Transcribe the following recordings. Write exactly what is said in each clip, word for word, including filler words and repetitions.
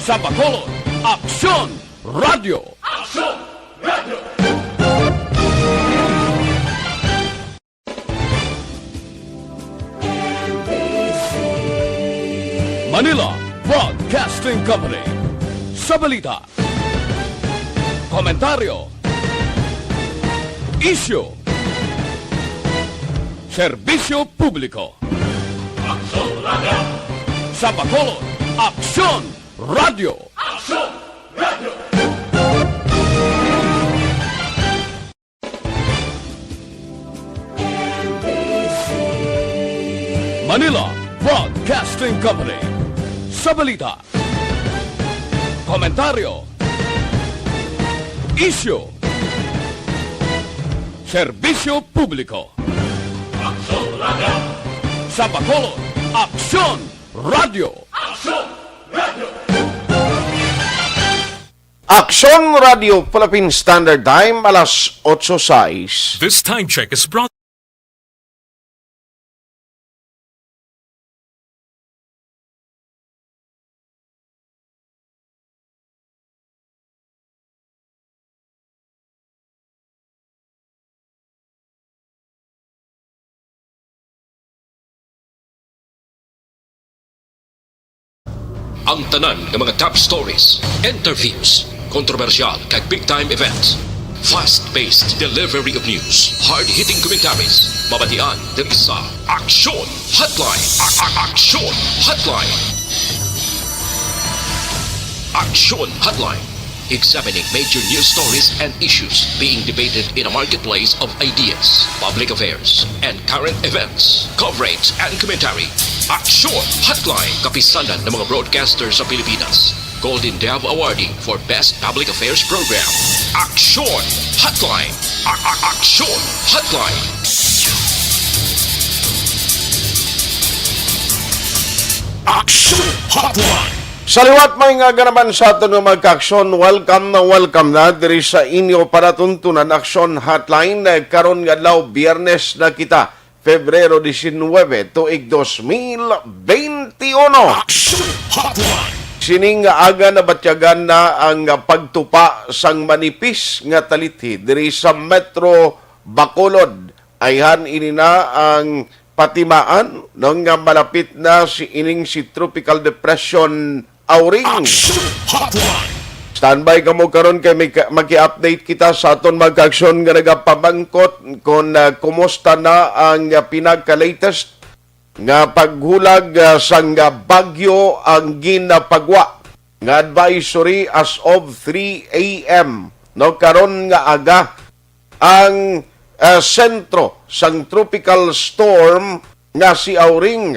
Sa Bacolod, Aksyon Radio. Aksyon Radio. Manila Broadcasting Company. Sa balita, komentaryo, isyu, serbisyo publiko. Aksyon Radio. Sa Bacolod, Aksyon Radio. Aksyon Radio. Manila Broadcasting Company. Sa balita, komentaryo, isyu, serbisyo publiko. Aksyon Radio. Sa Bacolod, Aksyon Radio. Aksyon Radio. Aksyon Radio Philippine Standard Time, alas otso sais. This time check is brought Ang tanan nga mga top stories, interviews, kontrobersyal kag big time events. Fast-paced delivery of news, hard-hitting commentaries, mabatian diri sa Aksyon Hotline. A- a- Aksyon Hotline. Aksyon Hotline. Examining major news stories and issues being debated in a marketplace of ideas, public affairs, and current events. Coverage and commentary. Aksyon Hotline. Kapisanan ng mga broadcaster sa Pilipinas. Golden Dove Awardee for Best Public Affairs Program. Aksyon Hotline. A- a- Aksyon Hotline. Aksyon Hotline. Sa liwat, may nga ganaban sa aton nga mga kaaksyon, welcome na welcome na diri sa inyo panatuntunan Aksyon Hotline. Eh, karon nga adlaw, Biyernes na kita, Febrero diecinuebe, tuig dos mil veintiuno. Aksyon Hotline. Sining nga aga nabatyagan na ang pagtupa sang manipis nga talithi diri sa Metro Bacolod. Ayhan ini na ang patimaan, no, nga malapit na si ining si Tropical Depression Auring. Aksyon Hotline. Standby kamo karon kay may ka-, maki-update kita sa aton mga kaaksyon nga nagapamangkot kung, ah, kumusta na ang, ah, pinaka-latest nga paghulag, ah, sang, ah, bagyo ang ginapagwa nga advisory as of three a m, no, karon nga aga. Ang, ah, sentro sang tropical storm nga si Auring,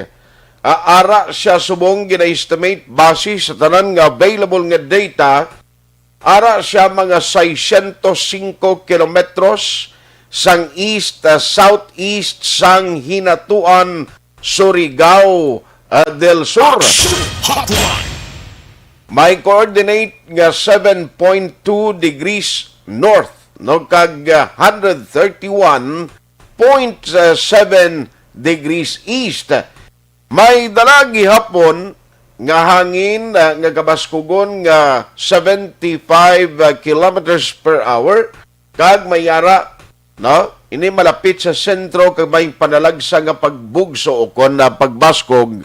ah, ara siya subong gina-estimate base sa tanan nga available nga data, ara siya mga seiscientos cinco kilometros sang east, ah, southeast sang Hinatuan, Surigao, ah, del Sur. Action Hotline. May coordinate nga seven point two degrees north, no, kag, ah, hundred thirty-one point seven degrees east. May dala gihapon nga hangin, ah, nga kabaskugon nga seventy-five kilometers per hour, kag may ara, no? Ini malapit sa sentro kag may panalagsa nga pagbugso o kon na pagbaskog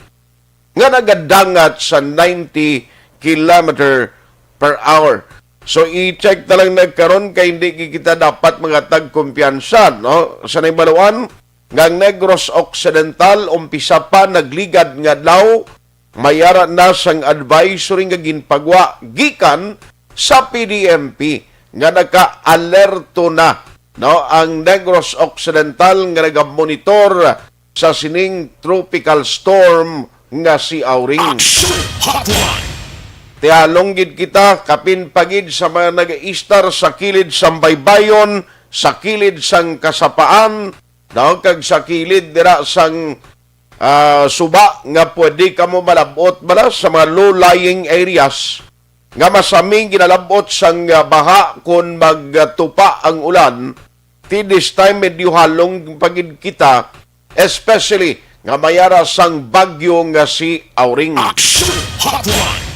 nga nagadangat sa ninety kilometer per hour. So, i-check ta lang na karon kay hindi gid kita dapat mangatag kumpiyansa, no? Sa naibaluan, nga ang Negros Occidental umpisa pa nagligad nga adlaw, may ara na sang advisory nga ginpagwa gikan sa P D M P nga naka-alerto na, no, ang Negros Occidental nga nagamonitor sa sining tropical storm nga si Auring. Action Hotline. Tihalong gid kita, kapin pa gid sa mga nag-iistar sa kilid sang baybayon, sa kilid sang kasapaan, no, kag sa kilid dira sang, ah, suba nga pwede kamo malab-ot bala sa mga low-lying areas nga masami ginalab-ot sang, ah, baha kon magtupa ang ulan. Ti this time, medyo halong pa gid kita, especially nga may ara sang bagyo nga si Auring. Action Hotline.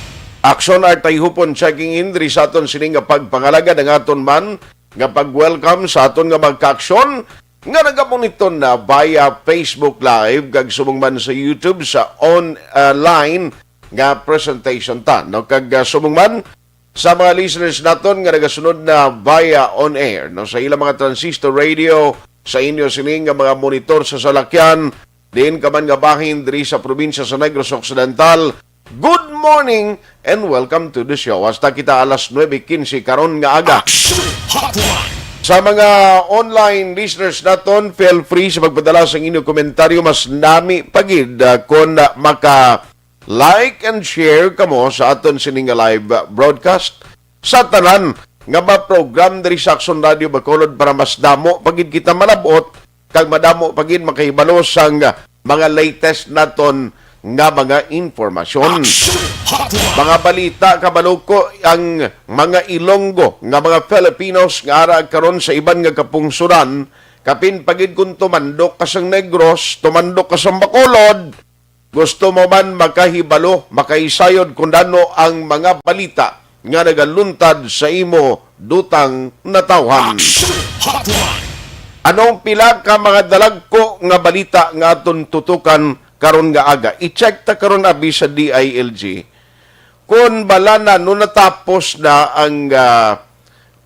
Aksyon Artayhupon checking in diri sa aton sini nga pagpangalagad, ang aton man nga pag-welcome sa aton nga mga ka-aksyon nga nagamonitor na via Facebook Live kag subong man sa YouTube sa online nga presentation ta, no? Kag, ah, subong man sa mga listeners naton nga nagasunod na via on air, no, sa ilang mga transistor radio, sa inyo sini nga mga monitor sa salakyan, diin ka man nga bahin diri sa probinsya sa Negros Occidental, good morning and welcome to the show. Hasta kita alas nuebe quince karon nga aga. Action Hotline. Sa mga online listeners naton, feel free sa pagpadala sa inyong komentaryo. Mas nami pa gid, ah, kon, ah, maka like and share kamo sa aton sini nga live, ah, broadcast. Sa tanan nga mga program diri sa Aksyon Radio Bacolod para mas damo pa gid kita malab-ot kag madamo pa gid makahibalo sang mga latest naton nga mga impormasyon. Action Hotline. Mga balita, kabalo ko, ang mga Ilonggo nga mga Filipinos nga ara karon sa iban nga kapungsuran, kapin pa gid kung tumandok ka sang Negros, tumandok ka sang Bacolod, gusto mo man makahibalo, makaisayod kung ano ang mga balita nga nagaluntad sa imo dutang natawhan. Action Hotline. Anong pila ka mga dalagko nga balita nga aton tutukan karon nga aga? I-check ta karon abi sa D I L G kung bala na, no, natapos na ang, ah,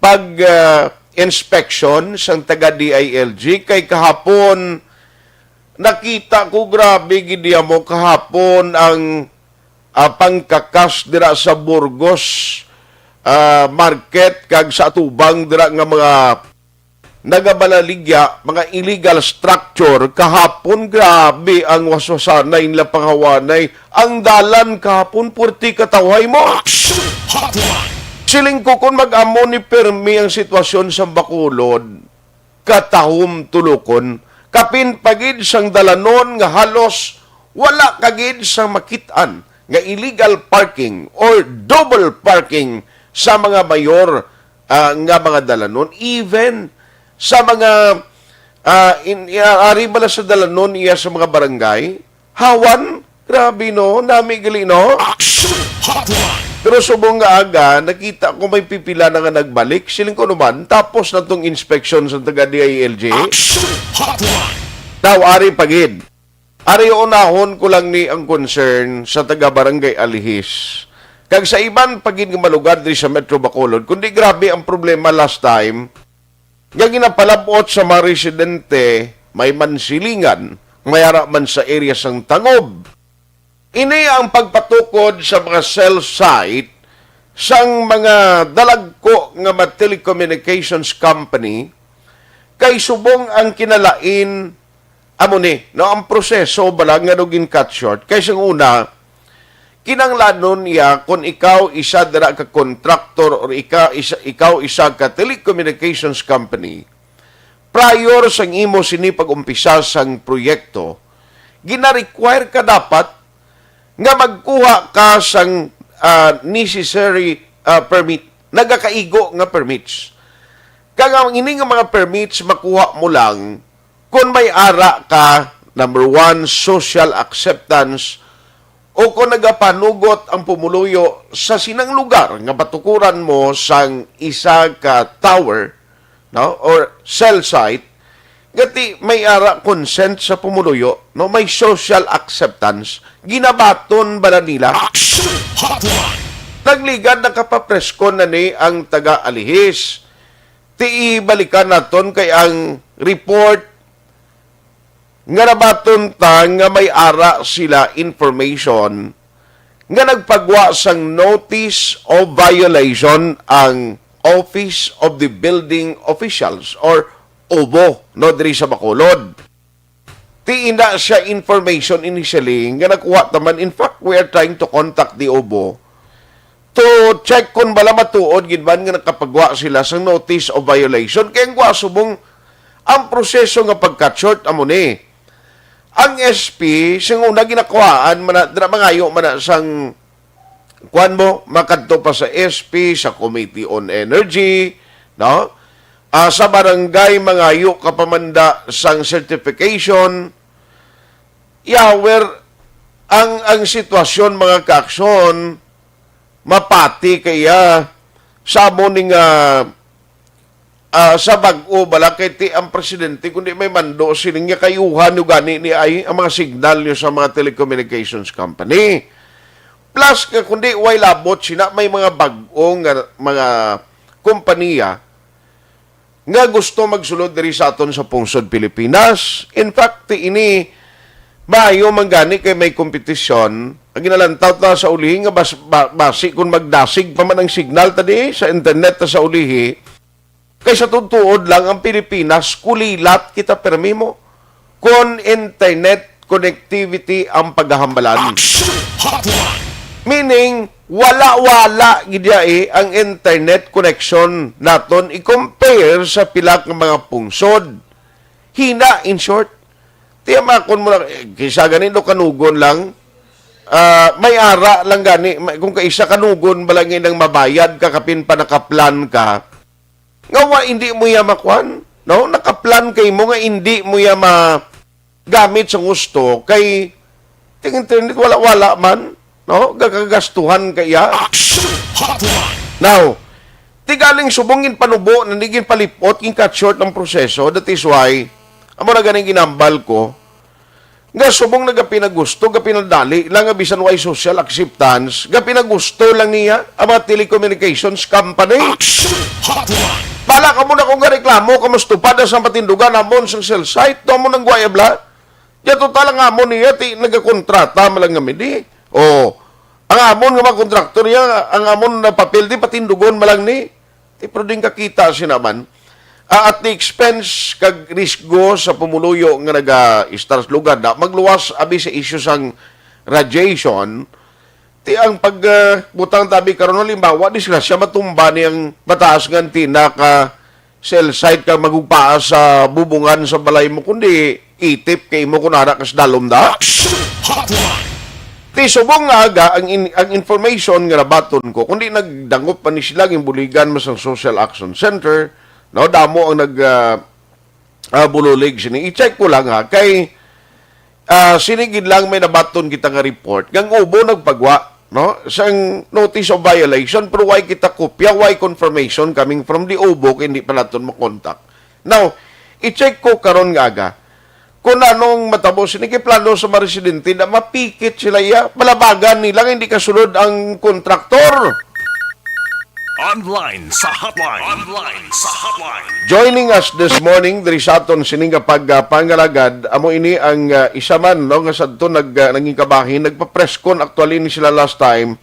pag, ah, inspection sang taga D I L G, kay kahapon nakita ko, grabe gid mo kahapon ang, ah, pangkakas dira sa Burgos, ah, market kag sa atubang dira nga mga nagabalaligya, mga illegal structure. Kahapon, grabe ang waswasanay nila panghawanay. Ang dalan kahapon, puwerte katawhay mo. Action Hotline. Siling ko, kung mag-amo ni permi ang sitwasyon sa Bacolod, katahom tulokon. Kapin pa gid sang dalanon nga halos wala ka gid sang makit-an nga illegal parking or double parking sa mga mayor, ah, nga mga dalanon. Even sa mga, ah, in, iya, ari bala sa dalanon iya sa mga barangay, hawan, grabe, no? Nami gali, no? Action Hotline. Pero subong nga aga, nakita ko may pipila na nga nagbalik. Siling ko naman, tapos na tong inspection sa taga D I L G. Action Hotline. Daw, ari pa gid. Ari, unahon ko lang ni ang concern sa taga Barangay Alihis kag sa iban pa gid nga mga lugar diri sa Metro Bacolod. Kundi grabe ang problema last time, nga ginapalab-ot sa mga residente, may man silingan, may ara man sa area sang Tangob. Ini ang pagpatukod sa mga cell site sang mga dalagko nga mga telecommunications company, kay subong ang kinalain amo ni, no, ang proseso bala nga no gin-cut short. Kay sang una, kinahanglanon iya kung ikaw isa dira ka contractor or ika-, isa, ikaw isa ka telecommunications company, prior sang imo sini pag-umpisa sang proyekto, gina-require ka dapat nga magkuha ka sang, ah, necessary, ah, permit, nagakaigo nga permits. Kag ang ini nga mga permits makuha mo lang kung may ara ka, number one, social acceptance, o kung nagapanugot ang pumuluyo sa sinang lugar nga patukuran mo sang isa ka tower, no, or cell site, nga ti may ara consent sa pumuluyo, no, may social acceptance, ginabaton bala nila. Action Hotline. Nagligad, nakapapreskon na ni ang taga Alihis. Ti ibalikan naton kay ang report nga nabaton ta nga may ara sila information nga nagpagwa sang notice of violation ang Office of the Building Officials or OBO, no, diri sa Bacolod. Ti ina siya information initially nga nakuha ta man. In fact, we are trying to contact the OBO to check kung bala matuod gid man nga nakapagwa sila sang notice of violation. Kay ang gwa subong ang proseso nga pagka-short amo ni. Ang S P, sing una ginakuhaan man na, dira mangayo man na sang, kuwan mo, makadto pa sa S P, sa Committee on Energy, no? Ah, sa barangay, mangayo ka pamanda sang certification. Yawer, ang, ang sitwasyon, mga kaaksyon, mapati kay iya sa amo ni nga, ah, sa bag-o bala kay ti ang presidente kundi may mando sining nga kayuhan, ug gani ni ay ang mga signal niyo sa mga telecommunications company. Plus nga kundi way labot sina may mga bag-o nga mga kompanya nga gusto magsulod diri sa aton sa pungsod Pilipinas. In fact, ti ini maayo man gani kay may kompetisyon. Ang ginalantaw ta sa ulihi nga bas-, ba-, basi kung magdasig pa man ang signal ta di sa internet ta sa ulihi, kay sa tuod-tuod lang ang Pilipinas, kulilat kita permi mo kon internet connectivity ang pagahambalan. Action Hotline. Meaning, wala-wala gid ya, eh, ang internet connection naton i-compare sa pila ka mga pungsod. Hina, in short. Tiyamakon mo lang, eh, kisa gani do kanugon lang. Ah, may ara lang gani, may, kung kaisa kanugon ba lang nang mabayad ka, kapin pa nakaplan ka, nga wa, hindi mo ya makuan, no? Nakaplan kay mo nga hindi mo ya ma-, gamit sa gusto, kay ting internet wala-wala man, no? Gagagastuhan kaya. Action Hotline. Now, ti galing subong ginpanubo na ni, ginpalipot, gin-cut short ang proseso. That is why, amo na ganing ginambal ko, nga subong nagapinagusto, gapinadali lang nga bisan way social acceptance, gapinagusto lang niya ang mga telecommunications company. Action Hotline. Bala ka mo na kung gareklamo ka, mas tupad sa patindugan namon sa cell site, to mo nang guway abla. Ya total ang amon niya, ti nagakontrata man lang kami di. O, ang amon nga mga kontraktor niya, ang amon na papel di patindugon man lang ni. Ti, pero din kakita sina man. Ah, at the expense kag risgo sa pumuluyo nga naga-istar sa lugar na magluwas abi sa isyu sang radiation, ti ang pag, ah, butang tabi karon, halimbawa, disgrasya, matumba ni ang mataas nga antenna ka cell site ka magugpaa sa bubungan sa balay mo, kundi itip kay imo kun ara kas dalom da. Action Hotline. Ti subong nga aga ang in-, ang information nga nabaton ko, kundi nagdangop pa ni sila, ginbuligan mo sang Social Action Center, no, damo ang nag, ah, ah, bululig sini. I-check ko lang ha, kay, ah, sini gid lang may nabaton kita nga report. Nga ang ubo nagpagwa, no, sang notice of violation, pero way kita kopya, way confirmation coming from the ubo, kay hindi pa naton makontak. Now, i-check ko karon nga aga kung anong matabo sini, kay plano sa mga residente na mapikit sila iya, palabagan nila nga hindi kasulod ang kontraktor. Online sa hotline. Online sa hotline. Joining us this morning diri sa aton sining nga pagpangalagad, amo ini ang, ah, isa man, no, nga sadto nag, ah, nangin kabahin, nagpa-press con actually ni sila last time.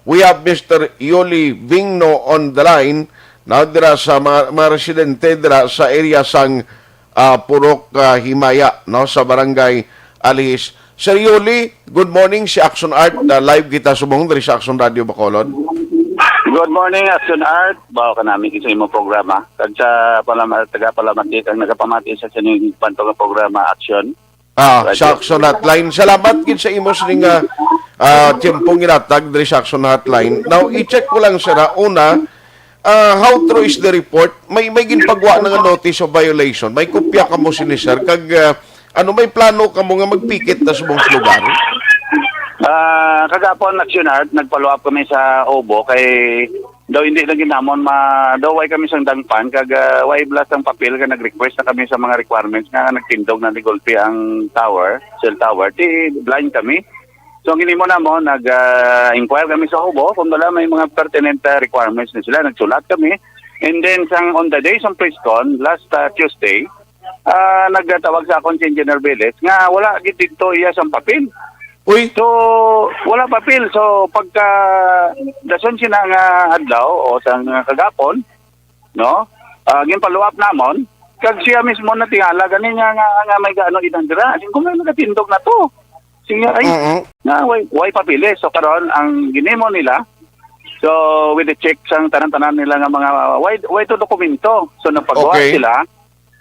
We have Mister Yoli Vingno on the line, no, dira sa mga, mga residente dira sa area sang, ah, Purok, ah, Himaya, no, sa Barangay Alihis. Sir Yoli, good morning. Si Action Art, ah, live kita subong diri sa Action Radio Bacolod. Good morning, Action Art. Bawo ka namin sa imong programa. Kag sa palama-, taga-palamati, kag nagapamati sa sining bantog nga programa, Action. Ah, Radio. Sa Action Hotline. Salamat gid sa imo sining, ah, ah, tiyempong ginatag diri sa Action Hotline. Now, i-check ko lang, sir, ha. Una, ah, how true is the report? May, may ginpagwa na nga notice of violation. May kopya kamo sini, sir. Kag, ah, ano, may plano kamo nga magpikit na subong sa lugar? Ah, kagapon, Action Art, nagpa-follow up kami sa ubo kay daw hindi lang ginamon ma-, daw way kami sang dangpan kag, ah, way bala sang papel kag nag-request na kami sa mga requirements nga nagtindog na ni gulpi ang tower, cell tower. Ti blind kami. So, ang ginimo namo, nag, ah, inquire kami sa ubo kung wala may mga pertinent, ah, requirements na sila. Nagsulat kami. And then, sang, on the day sang press con, last, ah, Tuesday, ah, nagtawag sa akon si Engineer Velez nga wala gid didto iya sang papel. Uy. So, wala papel. So, pagka dason sina nga adlaw o sang kagapon, no? Ah, ginpa-follow up namon, kag siya mismo natingala gani nga, nga, nga may gaano ilang dira. Sin ko may nagatindog na to. Siya ay, Mm-mm. nga way, way papeles. So, karon ang ginimo nila, so, with the check sang tanan-tanan nila nga mga way, way to dokumento. So, nagpagawa Okay. sila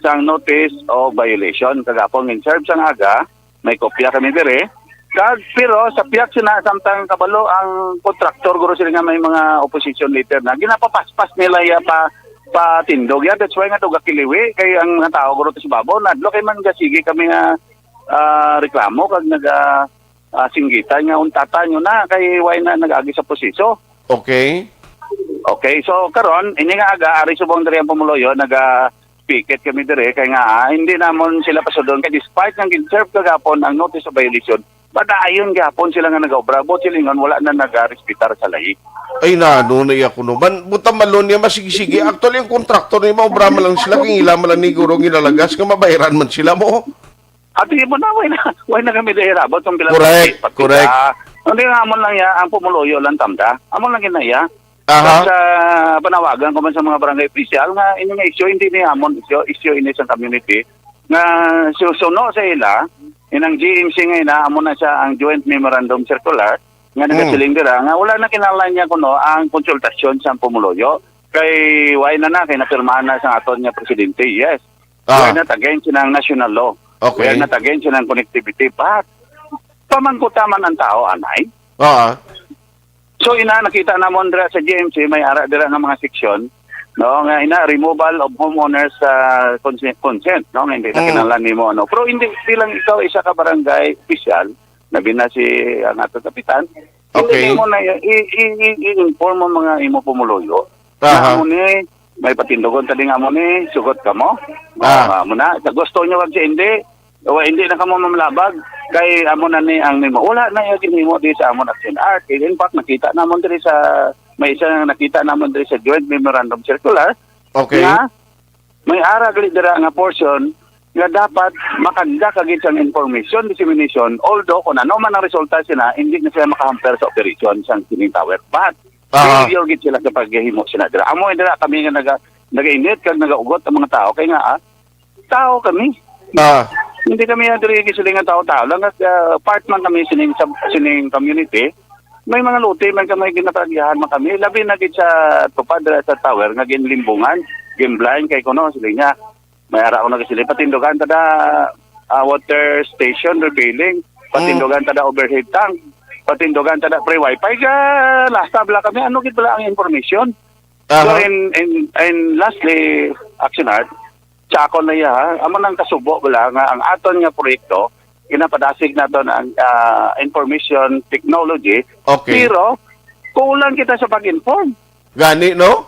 sang notice of violation. Kagapon, in-serve sang aga, may kopya kami dire. Kag, pero sa pihak sina, samtang kabalo ang kontraktor, guro sila nga may mga opposition letter na, ginapapaspas nila iya pa, patindog. Yeah, that's why nga daw gakiliwi, kay ang mga tao, guro, to sa babaw, nadlo kay man gasigi kami nga, ah, reklamo, kag naga, ah, singgitan nga untatan nyo na, kay why na nag-agi sa proseso. Okay. Okay, so karon, ini nga aga, ari subong diri ang pumuluyo, naga-picket kami diri, kay nga, ah, hindi namon sila pasudlon, kay despite nga gin-serve kagapon ang notice of violation, padayon gapon sila nga nagaobra, buot silingon, wala na nagarespetar sa layi. Ay, nano na iya kuno. Man, buta malon niya, masigisigi. Actually, ang kontraktor ni maobra man lang sila, kay ila man lang ni guro ginalagas nga mabayaran man sila mo. Ati mo na, way na, way na kami dahil rabot ang bilang Correct, pati, pati correct. ka. Hindi nga, amon lang ya, ang pumuluyo lang tamda. Amon lang ginaya. Aha. Sa panawagan ko man sa mga barangay official nga ini nga issue, hindi ni amon issue, issue ini sa community. Nga susuno sa ila, inang G M C nga ina, amo na siya ang Joint Memorandum Circular nga Hmm. nagasiling dira nga wala na kinahanglan niya kuno ang konsultasyon sa pumuluyo. Kay way na na, kay napirmahan na sa aton nga presidente, yes. Ah. We are not against ng national law. Okay. We are not against ng connectivity, but pamangkuta man ang tao, anay. Ah. So, ina, nakita namon dira sa G M C, may ara dira nga mga seksyon, no, nga ina, removal of homeowners, ah, consent, consent, no, nga hindi na Mm. kinahanglan nimo, ano. Pero hindi, bilang ikaw, isa ka barangay official, labi na si, ang ato kapitan, hindi Okay. nimo na i-, i-, i-, i-inform ang mga imo pumuluyo. Aha. Na amo ni, may patindogon ta ding amo ni, sugot kamo. Ah. Ah, amo na, sa gusto nyo kag sa hindi, o hindi na kamo mamlabag, kay amo na ni ang nimo. Wala na yung ginhimo di sa amon Action Art. In fact, nakita namon diri sa, may isa nga nakita namon diri sa Joint Memorandum Circular Okay. nga may ara gali dira nga portion nga dapat makanda ka gid sang information dissemination, although kung ano man ang resulta sina, hindi na sila makahamper sa operasyon sang sining tower. But Aha. failure gid sila sa paghimo sina dira. Amo dira kami nga naga, nagainit kag nagaugot ang mga tao kay nga, ah, tao kami. Ah. Hindi kami ang diri gisiling nga tao-tao lang, at, ah, part man kami sining sa sining community. May mga lote man kami ginaparagihan man kami, labi na gid sa tupad dira sa tower nga ginlimbungan, ginblind kay kuno sila niya. May ara ko nagasiling, patindugan ta da, ah, water station refilling, Mm. patindugan ta da overhead tank, patindugan ta da free wifi. Ka last time lang kami, ano gid pala ang information? So, Aha. in, in, in lastly, Action Art, sa akon na iya, ha, amo nang kasubo bala nga ang aton nga proyekto, ginapadasig naton ang, ah, information technology, Okay. pero kulang kita sa pag-inform. Gani, no?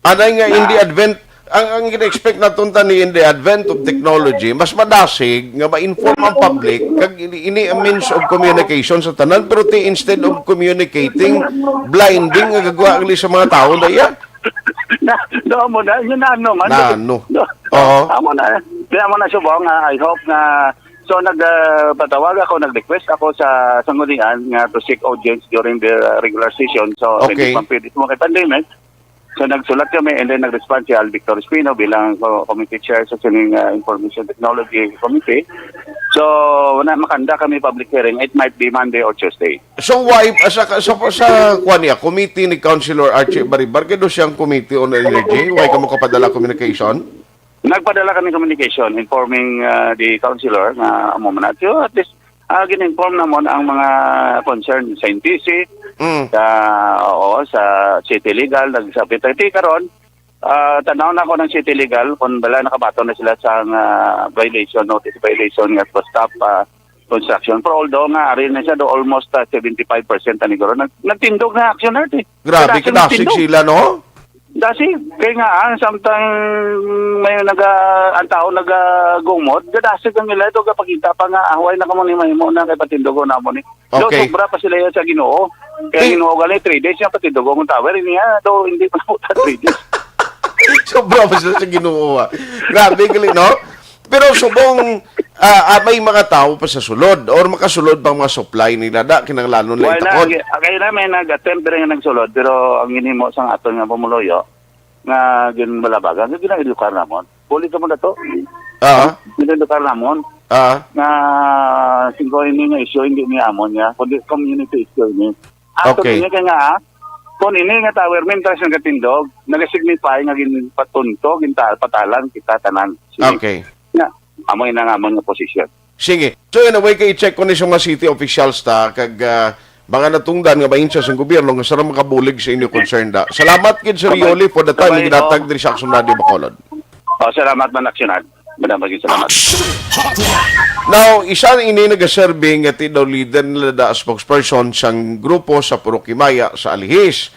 Anay nga Na in the advent, ang, ang gina-expect naton tani in the advent of technology, mas madasig nga ma-inform ang public, kag ini, ini ang means of communication sa tanan, pero ti instead of communicating, blinding nga gagawa gali sa mga tao na iya. Na, no, mo na, yun na, ano man. Na, ano. No. Oo. Amo na, kaya mo na subong nga, I hope nga, so nag, ah, patawag ako, nag-request ako sa sanggunian nga to seek audience during the, ah, regular session. So, Okay. hindi pa pwede mo kay pandemic. So, nagsulat kami and then nag-respond si Al Victor Espino bilang co-, committee chair sa sining, ah, Information Technology Committee. So, na, makanda kami public hearing. It might be Monday or Tuesday. So, why, ah, sa, sa, sa, kuwan niya, committee ni Councilor Archie Baribar, kay do siyang committee on energy, why ka mo kapadala communication? Nagpadala kami communication informing, ah, the councilor nga amo man na. So, at least, ah, gin-inform namon ang mga concerned sa N T C, Mm. sa, oo, sa City Legal, nagsabit. Ito karon, ah, tanaw na ako ng City Legal kung bala nakabaton na sila sa, ah, violation, notice violation nga stop, ah, construction. Pero although nga, ari na siya do almost, ah, seventy-five percent ani guro. Nag-, nagtindog na Action Art, eh. Grabe, kadasig kadasig nagtindog. Sila, no? Dasig, kay nga, ah, samtang may naga-, ang tao nagagumod, gadasig ang ila ito, kapakita pa nga, ah, way na kamo ni mahimo na kay patindogon namo ni. Do, Okay. sobra pa sila yan sa Ginoo. Kaya Ti- Ginoo gali, three days niya patindogon ang tower, niya, do, hindi pa po ta three days. Sobra pa sila sa Ginoo, ah. Grabe, gali, no? Pero subong, ah, ah, may mga tao pa sa sulod or makasulod pang mga supply nila, da, kinahanglanon lang Wala, itakod. Agi-, kaya na may nag-attempt rin nga nagsulod, pero ang ginhimo sa aton nga pumuluyo, nga ginbalabagan, nga ginaedukar namon. Puli ka mo na to. Ah. Ginaedukar namon. Ah. Nga, singko ini nga issue, hindi ni amon niya, kundi community issue ini. Ato Okay. niya kaya nga, ah, kung ini nga tower, mentras nga gatindog, nagasignify nga ginpatunto, ginta-, patalan kita tanan. Sige. Okay. Nga, amo ina nga amon nga posisyon. Sige. So, anyway, kay i-check ko ni sa mga city officials ta, kag, ah, mga natungdan nga mahinsya sa gobyerno nga sila makabulig sa inyo concern da. Salamat gid, Sir Bye-bye. Yoli, for the time Bye-bye. nga ginatag diri sa Aksyon Radio Bacolod. Oh, salamat man, Aksyon Ad. Madam, maging salamat. Now, isa ini nagaserve nga ti daw leader nila da spokesperson sang grupo sa Purok Himaya sa Alihis.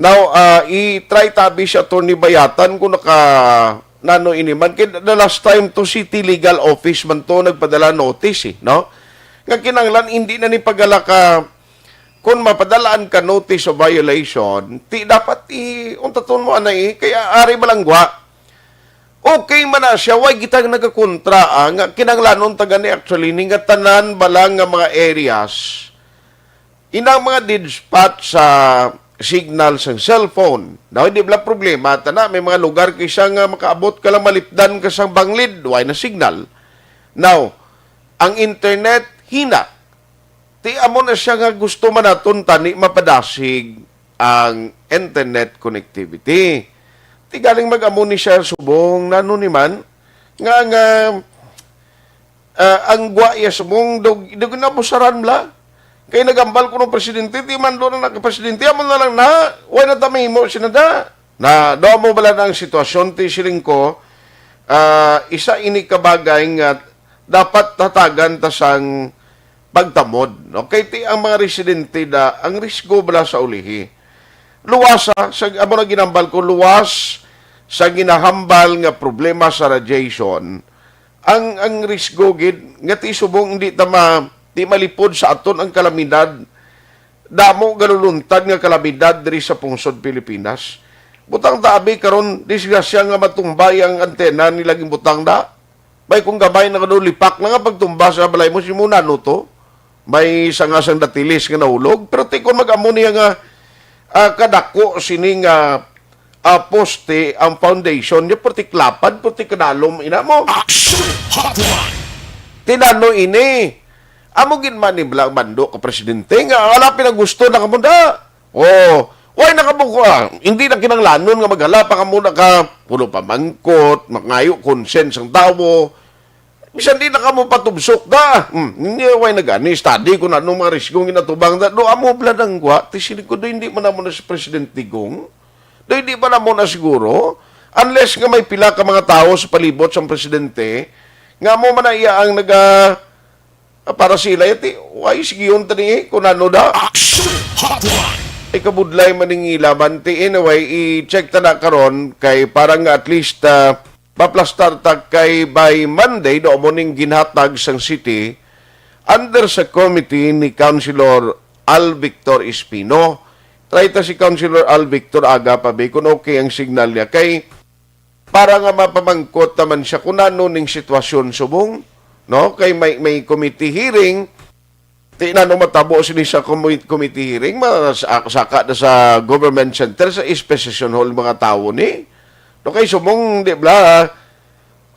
Now, ah, i-try tabi si Attorney Bayatan kung naka, nano ini man. Kay the last time to, City Legal Office man to nagpadala notice, eh, no? Nga kinahanglan, hindi na ni pagala ka, kung mapadalaan ka notice of violation, ti dapat i-, untaton mo, anay, eh. Kaya ari malangwa, okay man na siya, why kita nagakontra, ah, nga kinahanglanon ta gani actually, ni nga tanan ba lang nga mga areas, inang mga dead spot sa signal sang cellphone. Now, hindi bala problema, tana, may mga lugar kay siya nga makaabot ka lang, malipdan ka sang banglid, way na signal. Now, ang internet, hina. Ti amo na siya nga gusto man naton tani mapadasig ang internet connectivity. Ti galing mag-amo ni siya subong, nano ni man, nga, nga, ah, ang gwa iya subong, dog, dog nabusaran la. Kay nagambal ko ng presidente, ti man doon na nagka-presidente, amo na lang na, way na ta mahimo, sinada. Na, do mo bala na ang sitwasyon, ti siling ko, ah, isa ini ka bagay nga dapat tatagan ta sang pagtamod, no? Kay ti ang mga residente da, ang risgo bala sa ulihi. Luwas, ha, sa, amo na ginambal ko, luwas sa ginahambal nga problema sa radiation, ang, ang risgo gid nga ti subong hindi ta ma-, ti malipod sa aton ang kalamidad, damo galuluntad nga kalamidad diri sa pungsod Pilipinas. Butang ta abi karon, disgrasya nga matumbay ang antena nila ginbutang da. Bay, kung gamay na kado lipak na nga pagtumba sa balay mo, si muna no to. May sanga sang datilis nga nahulog. Pero ti kon mag-amo niya nga, ah, kadako sini nga, ah, poste ang foundation niya, perti klapad, perti kadalom, ina mo. Action Hotline! Tinano ini. Amo gid man ni Bla-, Bando ka presidente nga wala pinagusto na kamo da. Oh, way na kamo ko, ah, hindi na kinanglanon nga maghala pa kamo na ka pulo pamangkot, mangayo consent sang tawo. Bisan di na kamo patubsok da. Hmm, hindi, way na gani, study kung anong mga risgo ang ginatubang da. Do amo bala nang gwa, ti siling ko, do hindi man namo na si Presidente Gong. Do hindi man namo na siguro. Unless nga may pila ka mga tawo sa palibot sang presidente, nga amo man na iya ang naga-, ah, para sila, yati, why, sige yun, tani, eh, kung ano da. Action Hotline! Ikabudlay man ning ilaban, ti, anyway, i-check ta na karon kay para nga at least, ah, maplastar ta kay by Monday, do mo ning ginhatag sang city under sa committee ni Councilor Al Victor Espino. Try ta si Councilor Al Victor aga pa, be, kung okay ang signal niya. Kay para nga mapamangkot naman siya kung ano ning sitwasyon subong, no? Kay may, may committee hearing, ti na no matabo sini sa commi-, committee hearing, ma-, sa-, saka na sa government center, sa East Session Hall, mga tawo ni. No, kay subong, di bala,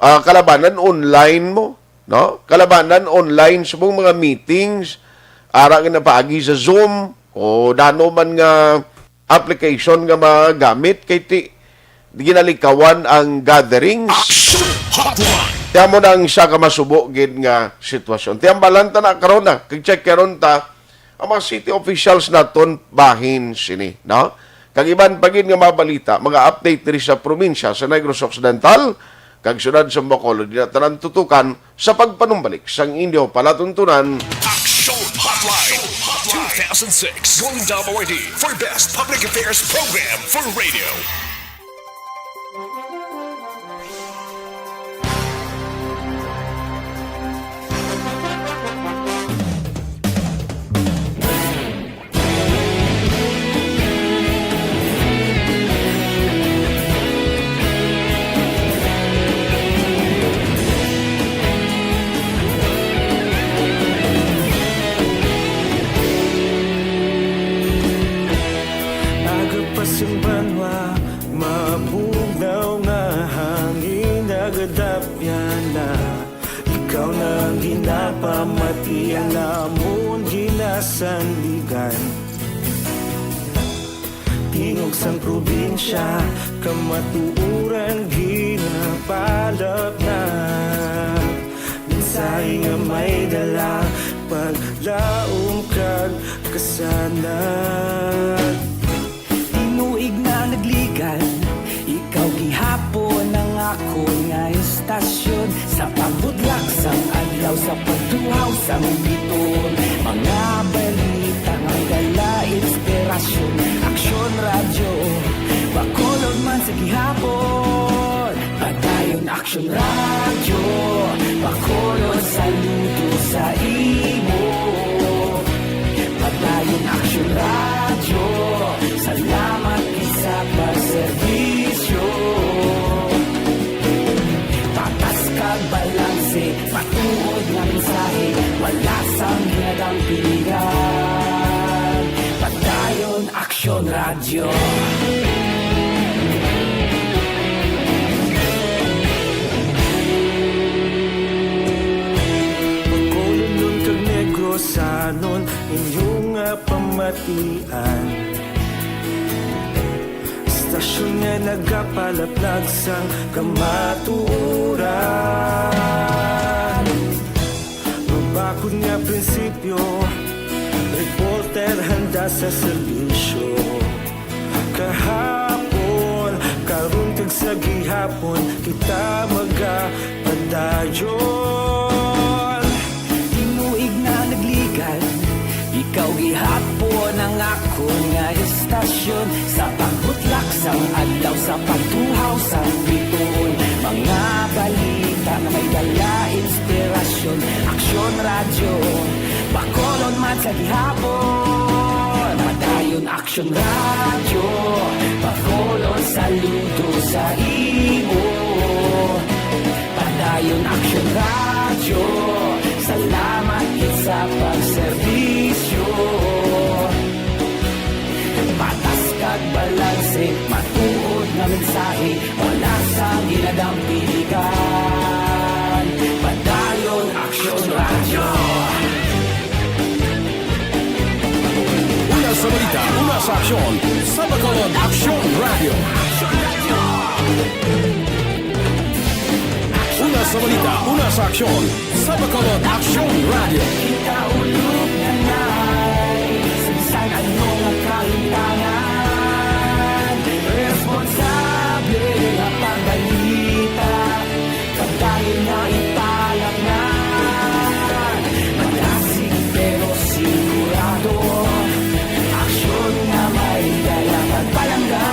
ah, kalabanan online mo, no? Kalabanan online subong mga meetings, ara nga napaagi sa Zoom, o dano man nga application nga magamit kay ti ginalikawan ang gatherings. Action Hotline! Kaya mo na ang isa ka masubo gid nga sitwasyon. Ti ang balanta na karon na, kag check karon ta, ang mga city officials naton bahin sini, no? Kag iban pa gid nga mga balita, mga update diri sa probinsya sa Negros Occidental, kag siyudad sa Bacolod, di na tanan tutukan sa pagpanumbalik sang inyo palatuntunan. Action Hotline two thousand six Golden Dome Awardee for Best Public Affairs Program for Radio. Aga pa sing banwa, mabugnaw nga hangin nagadapyan na. Ikaw na ang ginapamati, ang amon ginasandigan. Tingog sang probinsya, kamatuoran ginapalap na. Mensahe nga may dala, paglaom kag kasanag. Tinuig na nagligan, ikaw gihapon ang akon nga estasyon. Sa pagbutlak sang adlaw, sa pagtuhaw sang biton, mga balita nga dala inspirasyon, aksyon Radyo, Bacolod man sa gihapon. Padayon Aksyon Radyo, Bacolod saludo sa imo. Padayon Aksyon Radyo, salamat gid sa pagserbisyo. Patas kag balanse, matuod nga mensahe, wala sang ginadampingan. Padayon Aksyon Radyo. Bacolodnon kag Negrosanon, inyo nga pamatian. Istasyon nga nagapalaplag sang kamatuoran. Mabakod nga prinsipyo, reporter handa sa serbisyo. Kahapon, karon kag sa gihapon, kita magapadayon. Tinuig na nagligan, ikaw gihapon ang akon nga istasyon. Sa pagbutlak sang adlaw, sa pagtuhaw sang bituon, mga balita nga may dala inspirasyon. Aksyon Radyo, Bacolod man sa gihapon. Padayon Aksyon Radyo, Bacolod saludo sa imo. Padayon Aksyon Radyo, salamat gid sa pagserbisyo. Patas kag balanse, matuod nga mensahe, wala sang ginadampingan. Padayon Aksyon Radyo. Una sa balita, una sa aksyon, sa Bacolod Aksyon Radyo. Una sa balita, una sa aksyon, sa Bacolod Aksyon Radyo. Kita ulog na nay, sa bisan ano nga kahintangan, responsable nga pagbalita. Padayon nga ipalapnan, madasig pero sigurado. Aksyon nga may dala kag palangga.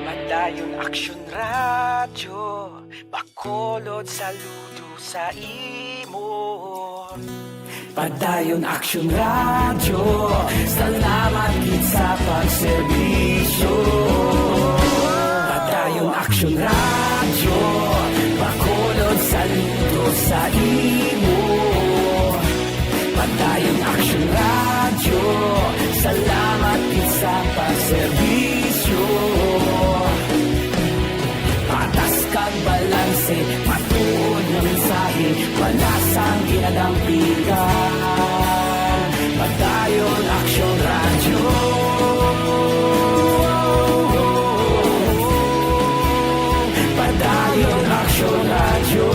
Padayon Aksyon Radyo, Bacolod saludo sa imo. Padayon Aksyon Radyo, salamat gid sa pagserbisyo. Padayon Aksyon Radyo, Bacolod saludo sa imo. Padayon Aksyon Radyo, salamat gid sa pagserbisyo. Patas kag balanse, matuod nga mensahe, wala sang ginadampigan. Padayon Aksyon Radyo. Padayon Aksyon Radyo.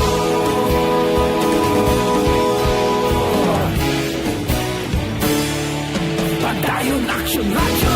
Padayon Aksyon Radyo.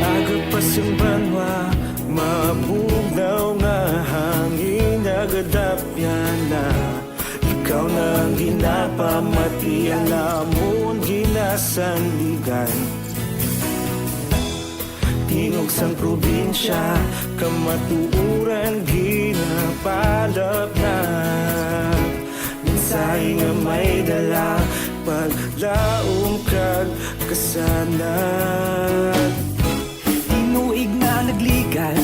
Aga pa sing banwa, mabugnaw nga hangin nagadapyan na. Ikaw na ang ginapamati, ang amon ginasandigan. Tingog sang probinsya, kamatuoran ginapalapnag. Mensahe nga may dala, paglaom kag kasanag. Tinuig na nagligan,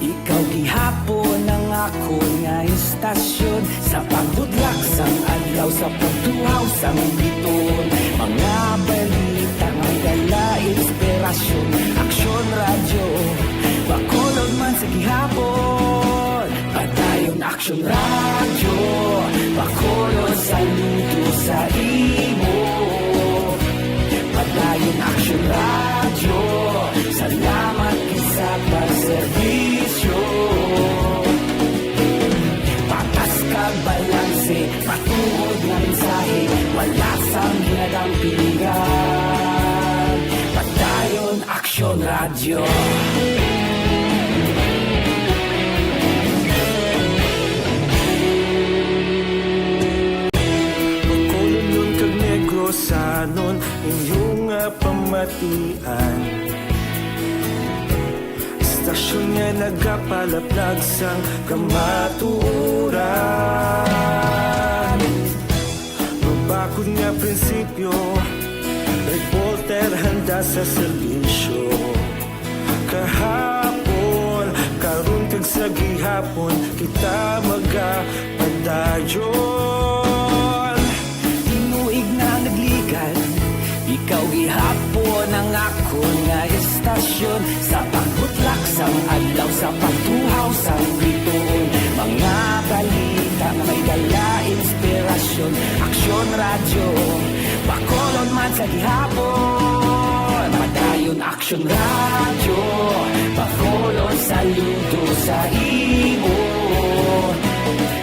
ikaw gihapon ang akon nga istasyon. Sa pagbudlak sang adlaw, sa pagtuhaw sang bituon, mga balita nga may dala inspirasyon. Aksyon Radyo, Bacolod man sa gihapon. Padayon Aksyon Radyo, Bacolod saludo sa imo. Padayon Aksyon Radyo, salamat gid sa pagserbisyo. Patas kag balanse, matuod nga mensahe, wala sang ginadampigan. Padayon Aksyon Radyo. Bacolodnon kag Negrosanon, inyo nga pamatian. Istasyon nga nagapalaplag sang kamatuoran. Mabakod nga prinsipyo, reporter handa sa serbisyo. Kahapon, karon kag sa gihapon, kita magapadayon. Tinuig na nagligad, ikaw gihapon ang akon nga istasyon. Sa pagbutlak sang adlaw, sa pagtuhaw sang bituon, mga balita nga may dala inspirasyon. Aksyon Radyo, Bacolod man sa gihapon. Padayon Aksyon Radyo, Bacolod saludo sa imo.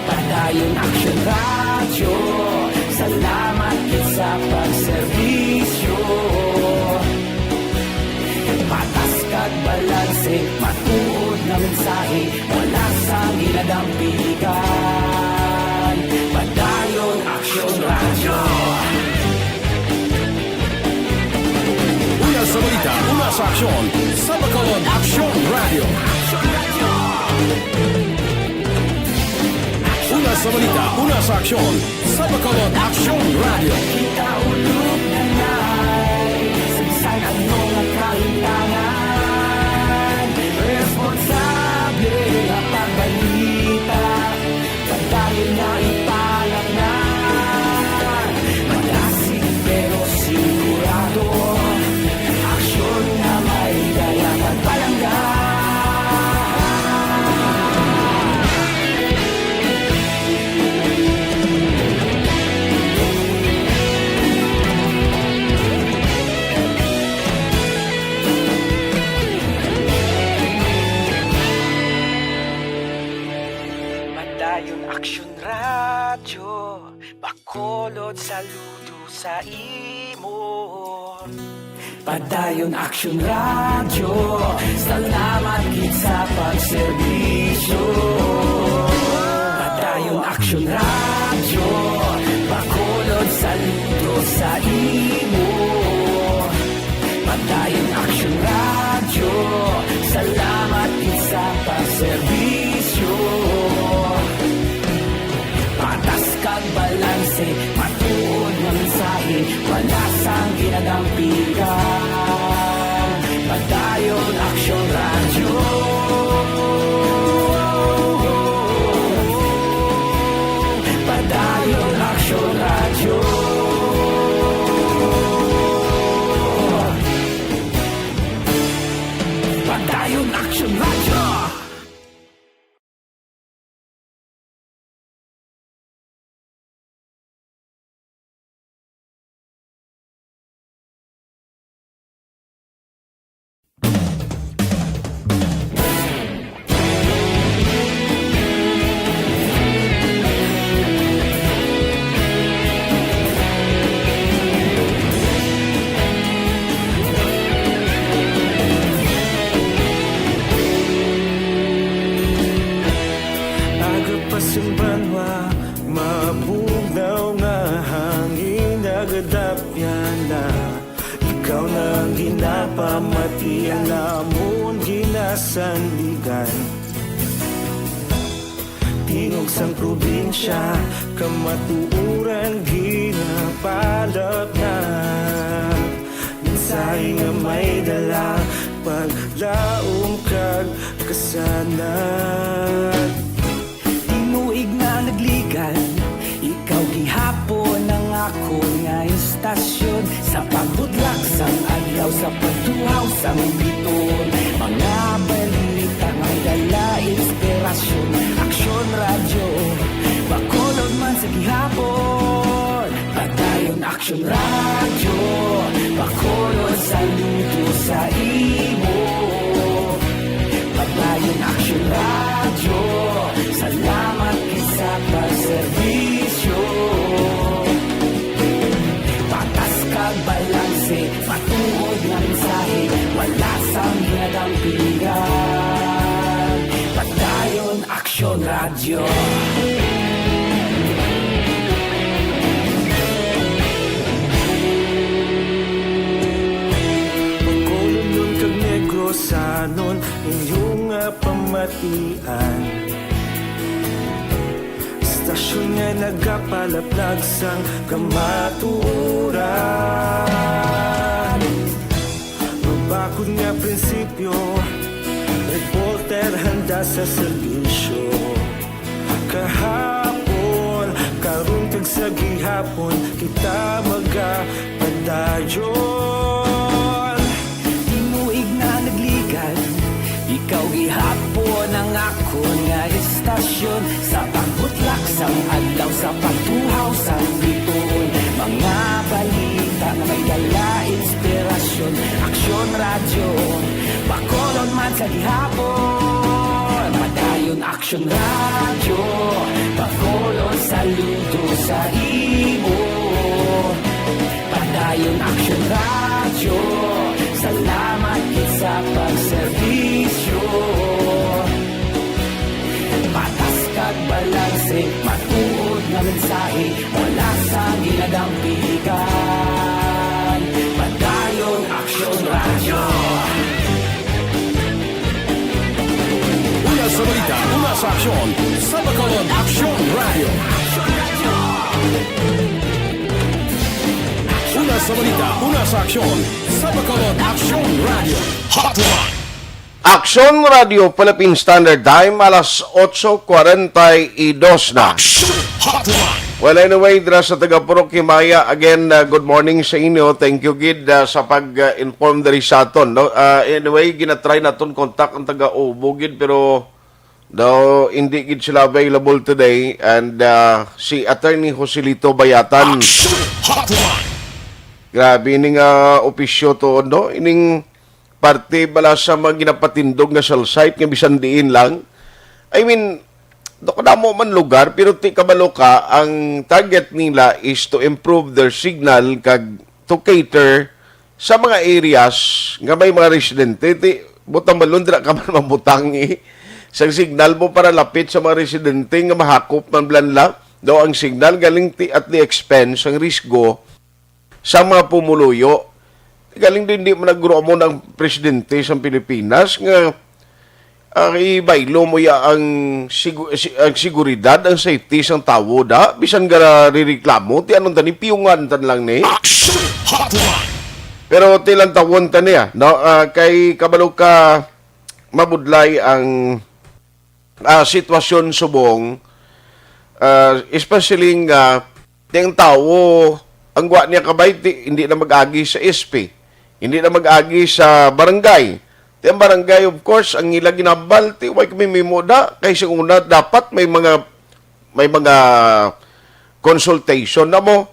Padayon Aksyon Radyo, salamat gid sa pagserbisyo. Patas kag balanse, matuod nga mensahe, wala sang ginadampigan. Padayon Aksyon Radyo. Una sa balita, una sa aksyon, sa Bacolod Aksyon Radyo. Una sa balita, una sa aksyon, sa Bacolod Aksyon Radyo. Kita ulog na nay, sa bisan ano nga kalimtangan, responsable nga pagbalita. Padayon na ipalapnan. Madasig pero sigurado. Aksyon nga may dala pagpalangga. Padayon Aksyon Radyo, Bacolod saludo sa imo. Padayon Aksyon Radyo, salamat gid sa pagserbisyo. Padayon Aksyon Radyo, Bacolod saludo sa imo. Padayon Aksyon Radyo, salamat gid sa pagserbisyo. Patas kag balanse, matuod nga mensahe, wala sang ginadampigan. Padayon Aksyon Radyo. Padayon Aksyon Radyo. Padayon Aksyon Radyo. Aga pa sing banwa, mabugnaw nga hangin nagadapyan na. Ikaw na ang ginapamati, ang amon ginasandigan. Tingog sang probinsya, kamatuoran ginapalap na. Mensahe nga may dala, paglaom kag kasanag. Tinuig na Ang adlaw sa pagtuhaw sang biton, mga balita nga may dala inspirasyon. Aksyon Radyo, Bacolod man sa gihapon. Padayon Aksyon Radyo, Bacolod saludo sa imo. Padayon Aksyon Radyo, salamat gid sa pagserbisyo. Patas kag balanse, matuod nga mensahe, wala sang ginadampigan. Padayon Aksyon Radyo. Bacolodnon kag Negrosanon, inyo nga pamatian. Istasyon nga nagapalaplag sang kamatuoran. Mabakod nga prinsipyo, reporter handa sa serbisyo. Kahapon, karon kag sa gihapon, kita magapadayon. Tinuig na nagligad, ikaw gihapon ang akon nga istasyon. Sa pagbutlak sang adlaw, sa pagtuhaw sang bituon, mga balita nga may dala inspirasyon. Aksyon Radyo, Bacolod man sa gihapon. Padayon Aksyon Radyo, Bacolod saludo sa imo. Padayon Aksyon Radyo, salamat gid sa pagserbisyo. Patas kag balanse, matuod nga mensahe, wala sang ginadampigan. Padayon Aksyon Radyo. Una sa balita, una sa aksyon, sa Bacolod Aksyon Radyo. Una sa balita, una sa aksyon, sa Bacolod Aksyon Radyo. Hotline. Aksyon Radyo Philippine Standard Time, alas otso cuarenta y dos na. Aksyon Hotline. Well, anyway, dira sa taga Purok Himaya, again, uh, good morning sa inyo. Thank you, gid, uh, sa pag-inform diri sa aton, no? Uh, anyway, ginatry naton contact ang taga Obo, gid, pero daw hindi gid sila available today. And, uh, si Attorney Joselito Bayatan. Aksyon Hotline. Grabe ini nga opisyo to, no? Ining parte bala sa mga ginapatindog nga cell site nga bisan diin lang. I mean, do kadamo man lugar, pero ti kabalo ka, ang target nila is to improve their signal kag to cater sa mga areas nga may mga residente. Ti, butang balon, dira ka man mabutang, eh, sang signal mo para lapit sa mga residente nga mahakop man bala nila daw ang signal, galing ti at the expense, ang risgo sa mga pumuluyo. Galing din, di man nagro mo ng presidente sa Pilipinas nga, ah, ibaylo mo ya ang sigu-, si-, ang seguridad, ang safety sang tawo da, bisan ga rireklamo, ti anong tani, piyungan tan lang ni. Action Hotline. Pero ti lang tawon tani, ah, no? Ah, kay kabalo ka, mabudlay ang, ah, sitwasyon subong, ah, especially nga ti ang tawo, ang gwa niya kabay, ti, hindi na mag-agi sa S P, hindi na mag-agi sa barangay. Ti ang barangay, of course, ang ila ginambal, ti, way kami mimo da, kay sa una, dapat may mga, may mga consultation na mo.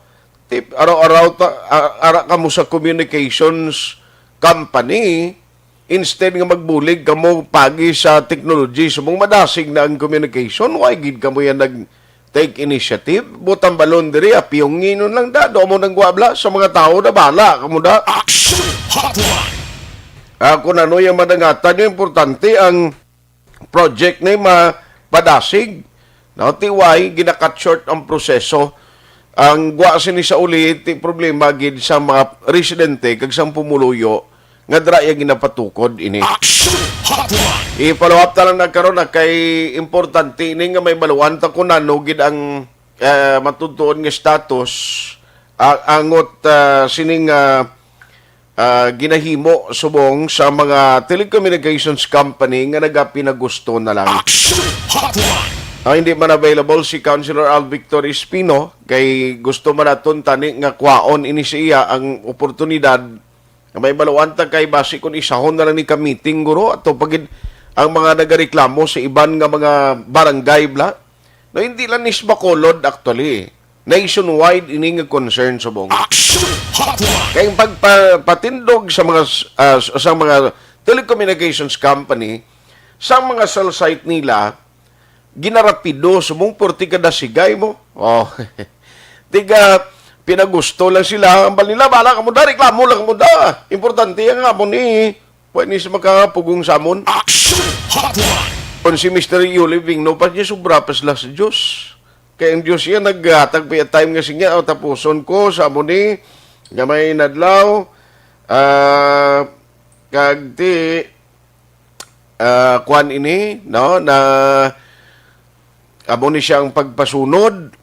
Ti, araw-araw ta, a-, ara ka mo sa communications company, instead nga magbulig kamo pagi sa technology, subong madasig na ang communication, why gid kamo yan nag take initiative? Butang balon diri, apiyong nginon lang da, do mo nang gwabla sa mga tao na bala kamo da. Action Hotline. Ah, kung ano yung madangatan yung importante, ang project na mapadasig, no? Ti why ginakat short ang proseso. Ang gwa sini sa uli, ti problema gid sa mga residente kag sa pumuluyo nga dira iya ginapatukod ini. Action Hotline. I-follow up ta lang na karon na kay importante ini nga may baluan ta kung ano gid ang, eh, matutuon nga status, ah, angot, ah, sining, ah, ah, ginahimo subong sa mga telecommunications company nga nagapinagusto na lang. Action Hotline. Ah, hindi man available si Councilor Al Victor Espino, kay gusto man naton tani nga kwaon ini sa iya ang oportunidad May baluan ta kay basi kung isahon na lang ni ka meeting, guro, ato pa gid ang mga nagareklamo sa iban nga mga barangay, bla. No, hindi lang ni sa Bacolod, actually. Nationwide ini nga concern subong. Action Hotline. Kay ang pagpatindog sa mga s-, ah, s-, sa mga telecommunications company, sa mga cell site nila, ginarapido subong, purti ka dasigay mo. Oh. Tiga, pinagusto lang sila. Ang bal nila, bala ka mo da, reklamo lang mo da. Importante ang amo ni, pwede sa makapugong samon. Action Hotline. Kung si Mister Yuli Bingno pa niya, sobra pa sila sa Diyos. Kaya ang Diyos niya naghatag pa yung time nga siya, "O, tapuson ko sa amo ni, nga may nadlaw, ah, kag ti, ah, kwan ini, no, na amo ni siyang pagpasunod."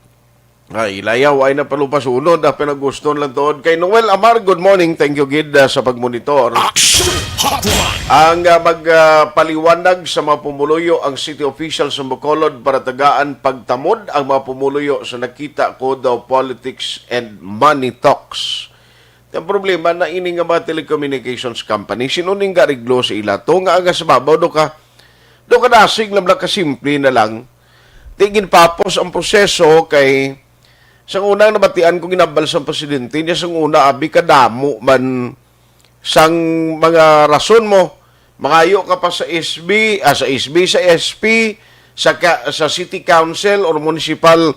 Ay, ilayaw, ay na palupasunod, ah, pinaguston lang tuod. Kay Noel Amar, good morning. Thank you, gid, ah, sa pagmonitor. Action Hotline. Ang, ah, mag, ah, paliwanag sa mga pumuluyo ang city officials sa Bacolod para tagaan pagtamod ang mga pumuluyo sa nakita ko daw politics and money talks. Ang problema na ini nga mga telecommunications company, sino ning gariglo sa ila to nga aga sa babaw do ka, do ka dasig lang, lang ka simple na lang. Di ginpapos ang proseso kay sang unang nabatian ko ginabal sang presidente niya, sang una abi kadamo man sang mga rason mo, mangayo ka pa sa S B, ah, sa S B, sa S P, sa ka-, sa city council or municipal,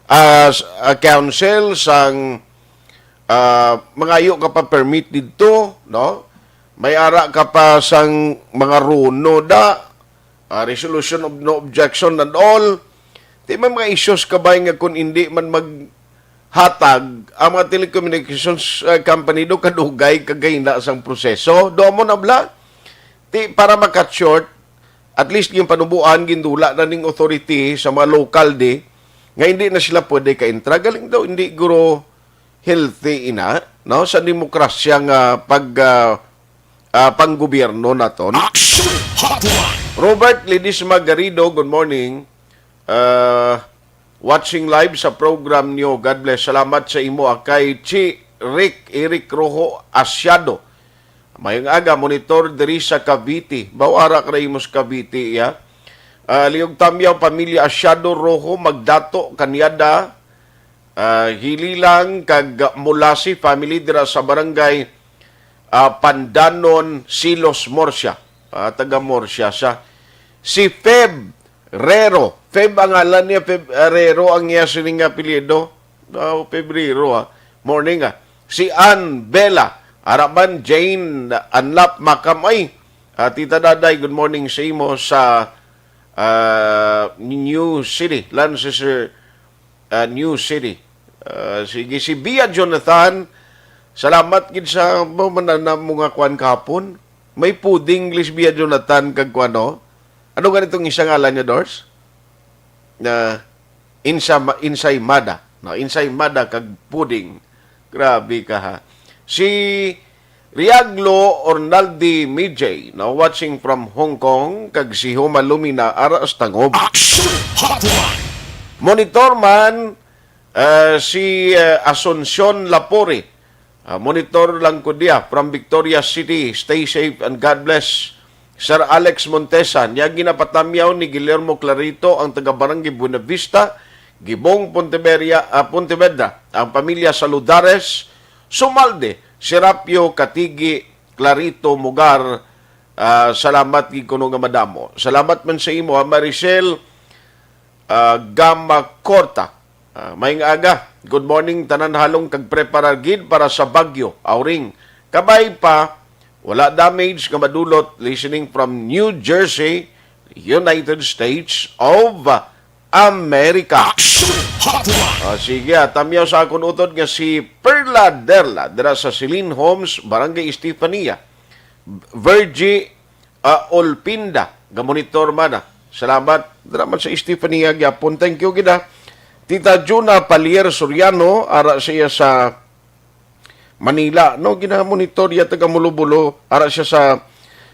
ah, s-, ah, council, sang, ah, mangayo ka pa permit didto, no? May ara ka pa sang mga runo da, ah, resolution of no objection and all. Di may mga issues ka ba nga kung hindi man maghatag ang mga telecommunications, ah, company do kadugay kagahina sang proseso? Do mo na bla? Di para makat short, at least yung panubuan, gindula na ning authority sa mga local di, nga hindi na sila pwede ka-intra. Galing daw, hindi guro healthy ina, no? Sa demokrasya nga pag, ah, ah, panggobyerno naton. Action Hotline. Robert Ledesma Garrido, good morning. Ah, watching live sa program niyo. God bless. Salamat sa imo, ah, kay Chi Rick, Eric Rojo Asiado. Mayong aga, monitor diri sa Cavite. Bawara ka na imo sa Cavite, ya. Ah, Liog Tamyaw, pamilya Asiado Rojo, Magdato, Kanyada, ah, Hililang, kag Mulasi family dira sa barangay, ah, Pandanon, Silos, Murcia. Ah, taga Murcia siya. Si Feb Rero. Feb ang ngalan niya, Feb Rero ang iya sining apelyido. Ah, Febrero, ah. Morning, ah. Si Ann Bella, Araman, Jane, Anlap, Makam. Ay, ah, Tita Daday, good morning sa imo sa, ah, New City, Lancaster, ah, New City. Ah, sige, si Bia Jonathan, salamat gid sa mo manana mo nga kwan kahapon. May pudding, English, Bia Jonathan, kag kwan, no? Ano ganitong isa ngalan niya, Dors? Na insama-, insaymada, no? Insaymada kag pudding. Grabe ka, ha. Si Riaglo Ornaldi Mijay, no, watching from Hong Kong, kag si Homa Lumina ara sa Tangob. Action Hotline. Monitor man, eh, si, eh, Asuncion Lapore. Ah, monitor lang ko diya from Victoria City. Stay safe and God bless. Sir Alex Montesa, niya ginapatamyaw ni Guillermo Clarito ang taga Barangay Buenavista, Gibong, Pontevedra, ah, Pontevedra, ang pamilya Saludares, Sumalde, Serapio, Katigi, Clarito, Mugar. Ah, salamat gid kuno nga madamo. Salamat man sa imo, ha, Maricel, ah, Gama Corta. Ah, may nga aga. Good morning, tanan halong kag preparar gid para sa bagyo. Auring, kabay pa, wala damage nga madulot. Listening from New Jersey, United States of America. Action Hotline. Ah, sige, ah, tamyaw sa akon utod nga si Perla Derla, dira sa Celine Homes, Barangay Estefania. Virgie, ah, Olpinda, gamonitor man, ah. Salamat. Dira man sa Estefania gyapon. Thank you gid, ah. Tita Juna Palier Soriano, ara siya sa Manila, no? Ginamonitor ya taga Mulobulo, ara siya sa,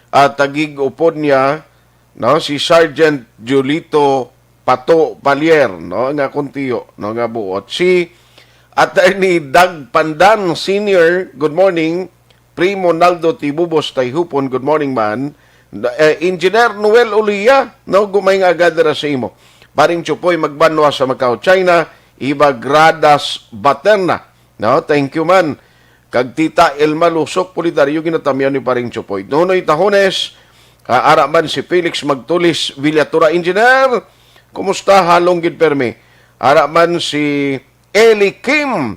ah, tagig upod niya, no? Si Sergeant Julito Pato Palier, no? Nga kuntiyo, no? Nga buot. Si Attorney Doug Pandan Senior, good morning. Primo Naldo Tibubos Tayhupon, good morning, man. Eh, Engineer Noel Ulia, no, gumay nga agad ra sa imo. Paring Chupoy, magbanwa sa Macau, China, Iba Gradas Baterna. No, thank you, man. Kag Tita Elma Lusok, Pulidario, ginatamyaw ni Paring Chupoy. Nonoy Tahones, ah, ara man si Felix Magtulis Villatura, Engineer, kumusta? Halong gid permi. Ara man si Eli Kim,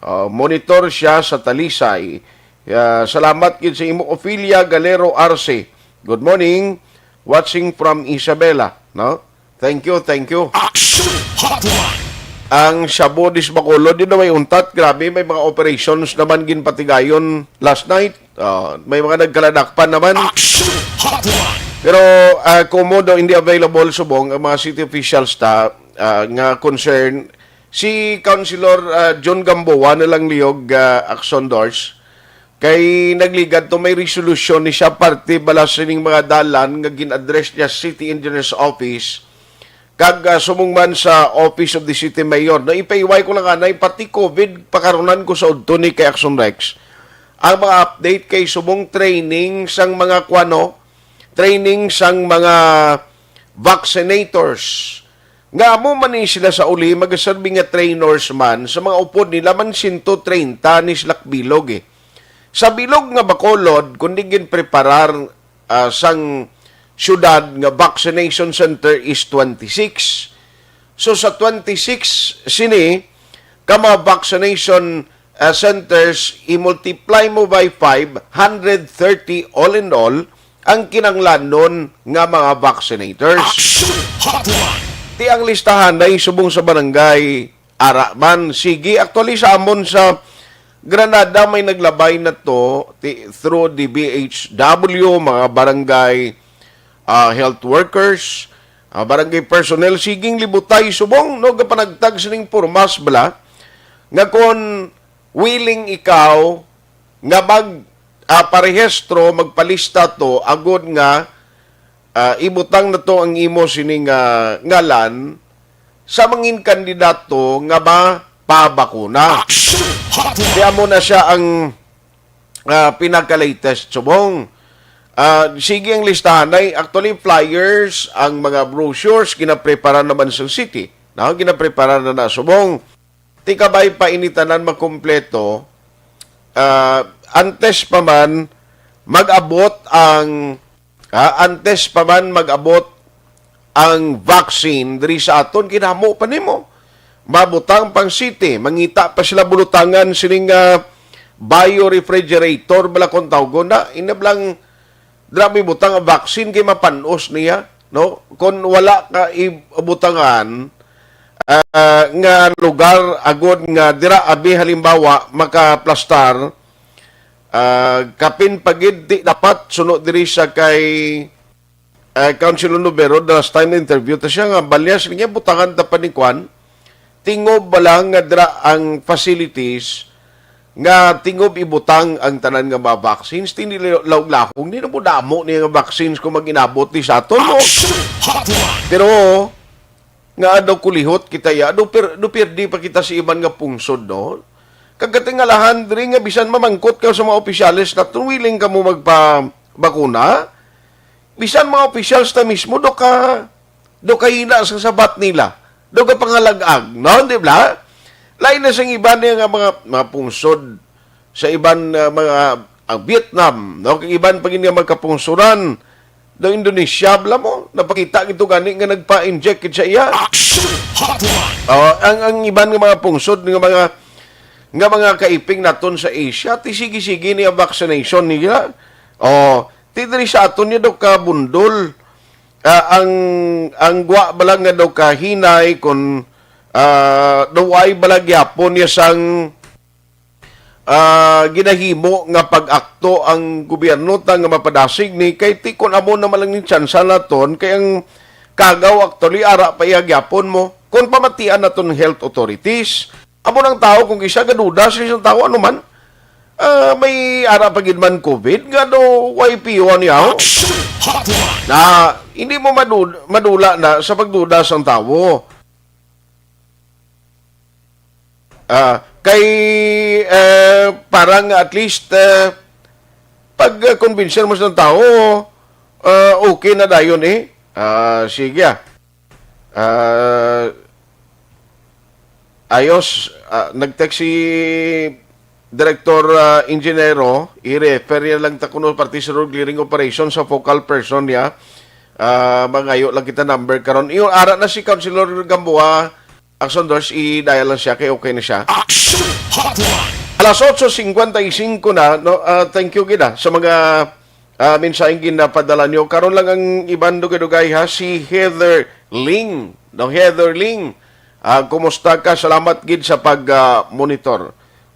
ah, monitor siya sa Talisay. Ah, salamat gid sa imo, Ophelia Galero Arce. Good morning. Watching from Isabela, no? Thank you, thank you. Action Hotline. Ang Shabu Dis Bacolod, yun na may untat. Grabe, may mga operations naman ginpatigayon last night. Ah, may mga nagkaladakpan naman. Action Hotline. Pero, ah, kumo daw hindi available subong ang mga city officials ta, ah, nga concern, si Councilor, ah, John Gamboa na lang liyog, ah, Action Doors. Kay nagligad to, may resolusyon ni siya, parte bala sining mga dalan nga gin-address niya sa City Engineer's Office, kag, ah, subong man sa Office of the City Mayor. No, ipaiway ko lang anay, pati COVID, pakarunan ko sa udto ni kay Action Rex. Ang mga update kay subong training sang mga kuano, training sang mga vaccinators. Nga amo man ni sila sa uli, magaserbi nga trainers man, sa mga upod nila man sento treinta ni sila bilog, eh. Sa bilog nga Bacolod, kundi ginpreparar, ah, sang syudad nga vaccination center is twenty-six. So, sa twenty-six sini, ka mga vaccination, ah, centers, i-multiply mo by five, hundred thirty all in all ang kinahanglanon nga mga vaccinators. Action Hotline. Ti ang listahan na subong sa barangay, ara man. Sige, actually, sa amon sa Granada, may naglabay na to ti, through the B H W, mga barangay, ah, health workers, ah, barangay personnel, siging libutay subong, no, gapanagtag sining pormas bala, nga kon willing ikaw nga mag, ah, parehistro, magpalista to, agod nga, ah, ibutang na to ang imo sining, ah, ngalan sa mangin kandidato nga mapabakuna. Action Hotline. Kaya mo na siya ang, ah, pinaka-latest subong. Ah, sige ang listahan. Ay, actually, flyers, ang mga brochures, ginaprepara naman sa city. No? Ginaprepara na na subong. Ti kabay pa ini tanan makumpleto, ah, antes pa man mag-abot ang, ah, antes pa man mag-abot ang vaccine diri sa aton, kinahamo pa nimo. Mabutang pang city, mangita pa sila bulutangan sining, ah, biorefrigerator, bala kung tawgon na, inablang dira may butang ang vaccine kay mapanos niya, no? Kung wala ka ibutangan, ah, nga lugar agod nga dira abi halimbawa makaplastar, ah, kapin pagid di dapat suno diri sa kay, ah, Councilor Lubero, the last time na interview ta siya nga balyas niya butangan ta pa ni kwan, tingob ba lang nga dira ang facilities nga tingob ibutang ang tanan nga mga vaccines, ti hindi laog-lahong, hindi na mo damo niya nga vaccines kung mag-inabot ni sa aton, no? Action Hotline. Pero nga daw kulihot kita ya, do, per, do pirdi pa kita sa iban nga pungsod, no? Kag katingalahan diri nga bisan mamangkot ka sa mga opisyales naton, willing ka mo magpabakuna, bisan mga opisyales na mismo do ka, do kahina sa sabat nila, do ka pangalag-ag, no? Di ba? Lain na sang iban niya nga mga, mga pungsod sa iban, uh, mga, ang Vietnam, no? Kag iban pa gid nga magkapungsuran do Indonesia, bala mo, napakita gito gani nga nagpa-inject gid sa iya. Action Hotline. Oh, ang, ang iban nga mga pungsod nga mga, nga mga kaiping naton sa Asia, ti sige-sige niya vaccination nila. Oh, ti diri sa aton niya do ka bundol. Ah, ang, ang gwa bala nga daw kahinay kung, ah, daw ay bala gyapon niya sang, ah, ginahimo nga pag-akto ang gobyerno ta nga mapadasig ni kay ti kun amo naman lang ni tsansa naton kay ang kagaw actually ara pa iya gyapon mo. Kung pamatian naton health authorities, amo nang tao kung isa gaduda sa isang tao ano man, ah, may ara pa gid man COVID nga do Y P O niya, oh. Action Hotline. Na hindi mo madu-, madula na sa pagduda sang tawo. Ah, kay, eh, para nga at least, eh, pag-convince mo sa tao, ah, okay na dayon eh. Ah, sige ah. Ah, ayos, ah, nag-text si Director, ah, Ingenero, i-refer niya lang ta kuno parte sa road clearing operation sa focal person niya. Ah, mangayo lang kita number karon. Iyo, ara na si Councilor Gamboa. Action Doors, i-dial lang siya kay okay na siya. Action Hotline. Alas otso cincuenta y cinco na, no? Ah, thank you gid, ah, sa mga, ah, mensaheng ginapadala niyo. Karon lang ang iban dugay-dugay, ha, si Heather Ling, no? Heather Ling, ah, kumusta ka? Salamat gid sa pag, ah, monitor.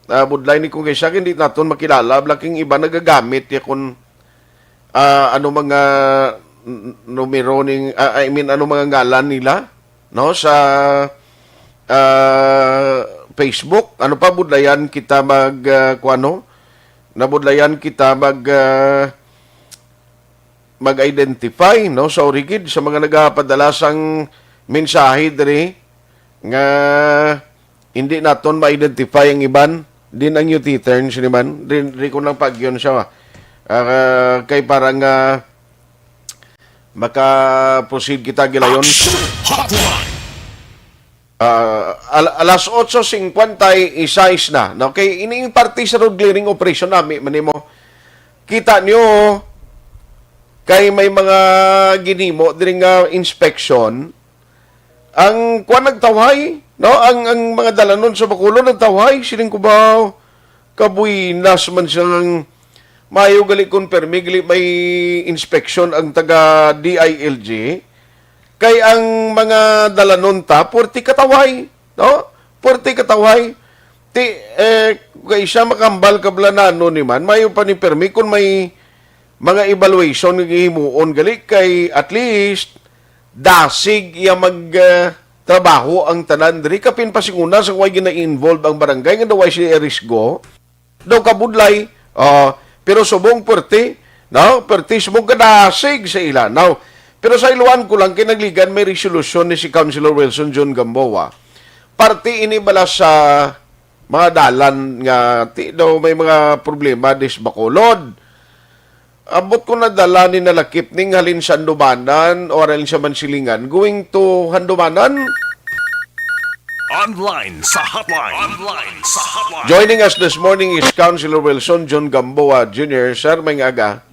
Ah, budlay ni kung kay siya, hindi naton makilala. Blaking iba nagagamit ya kung, ah, ano mga n-, numero ning, ah, I mean, ano mga ngalan nila, no, sa, ah, Facebook. Ano pa, budlayan kita mag, ah, kuwano? Nabudlayan kita mag, ah, mag-identify, no? Sorry gid sa mga nagapadala sang mensahe diri nga hindi naton ma-identify ang iban. Din ang U-turn sini man. Din, di ko nang pagyon siya. Ah, kay para nga maka-proceed kita gilayon. Action Hotline. Ah, al-, alas otso cincuenta y seis na. No? Kay ining parte sa road clearing operation nami, manimo. Kita nyo, kay may mga ginimo diri nga inspection, ang kuwan nagtawhay, no? Ang, ang mga dalanon sa Bacolod nagtawhay, siling ko ba, kabuinas man siya ng mayo gali kon permi gali may inspection ang taga D I L G. Kay ang mga dalanon ta, purti katawhay, no? Purti katawhay. Ti, eh, kay siya makambal ka bala na ano ni man, mayo pa ni permi kung may mga evaluation nga gihimuon gali kay at least dasig iya mag, ah, trabaho ang tanan diri kapin pasinguna sa way gina-involve ang barangay nga daw way sila risgo daw kabudlay, ah, pero subong perti, no? Perti subong kadasig sa ila. Now, pero sa iluan ko lang kinagligan may resolusyon ni si Councilor Wilson John Gamboa. Parte ini bala sa mga dalan nga ti daw may mga problema dis Bacolod. Abot ko na dala ni nalakip ning halin sa Andumanan o halin sa Mansilingan, going to Handumanan. Online sa hotline. Online sa hotline. Joining us this morning is Councilor Wilson John Gamboa Junior Sir, may aga.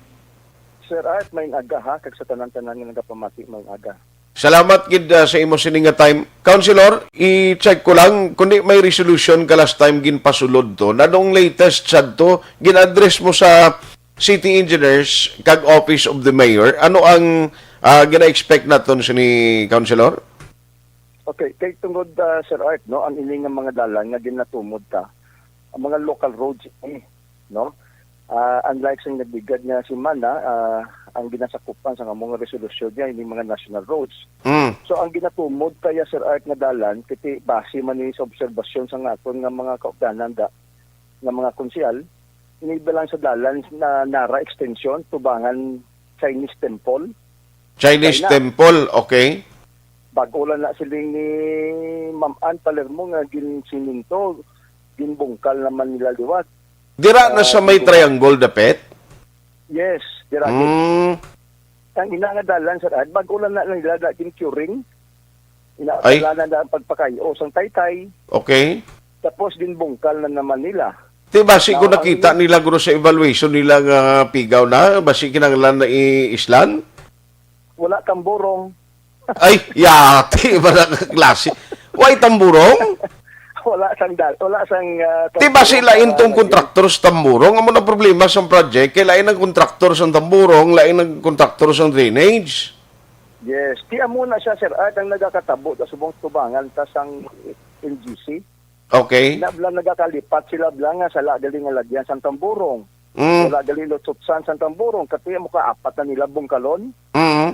Sir Art, may aga ha, kag sa tanan-tanan nga nagapamati, may aga. Salamat gid, ah, sa imo sini nga time. Councilor, i-check ko lang, kundi may resolution ka last time ginpasulod to. Nanong latest sad to, gin-address mo sa city engineers kag office of the mayor? Ano ang, ah, gina-expect naton sini, Councilor? Okay, kay tungod, ah, Sir Art, no, ang ini nga mga dalan nga ginatumod ta, ang mga local roads ini, no? Ah, unlike sa nagligad nga semana, ah, ang ginasakupan sa among resolusyon niya, ini mga national roads. Mm. So, ang ginatumod kaya, Sir Art, nga dalan, kiti base man ni sa obserbasyon sa nga aton nga mga kaupdanan da, nga mga konsehal, ini ba lang sa dalan na nara extension, tubangan Chinese temple. Chinese China. Temple, okay. Bago lang na siling ni Ma'am Ann Palermo nga ginsiminto, ginbungkal naman nila liwat. Dira na Ah, sa may ginbungkal. Triangle dapit? Yes, dira gid. Mm. Ang ina nga dalan, Sir Art, bago lang na nila na gincuring. Ina, Ay. Kailangan na ang pagpakayo sang taytay. Okay. Tapos ginbungkal na naman nila. Ti basi ko Now, ang nakita ina- nila guro sa evaluation nila nga pigaw na, basi kinahanglan na i-islan? Wala tamburong. Ay, yati ba na klase? Why tamburong? Wala sang dal-, wala sang, ah, Ti basi tamburong lain para tong lagi. Kontraktor sa tamburong? Amo na problema sa project, kay lain ang kontraktor sa tamburong, lain ang kontraktor sa drainage. Yes, ti amo na siya, Sir Art, ang nagakatabo sa subong tubangan ta sang N G C. Okay. Na bala nagakalipat sila bala nga sala gali nga lagyan sang tamburong. Mm. Wala gali lutsutsan sang tamburong, kati mo ka apat na nila bungkalon. Mm.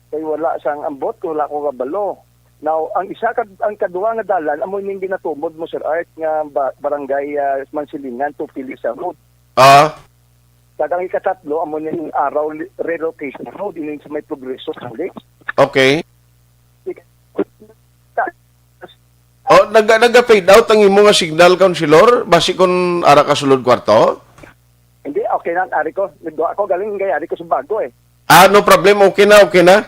Kay wala sang ambot, wala ko kabalo. Now, ang isa ka, ang kadua nga dalan, amo ning ginatumod mo, Sir Art, nga ba-, barangay, ah, Mansilingan to Pili sa Road. Ah. Kag ang ikatatlo, amo ning araw li-, relocation road, ining sa may progreso, Alex. Okay. Ik-, ta-, Oh, naga, naga-fade out ang imo nga signal, Councilor? Basi kun ara ka sulod kwarto? Hindi, okay. Sinan, ari ko, nagduha ako galing kay ari ko sa bago eh. Ah, no problem. Okay na, okay na.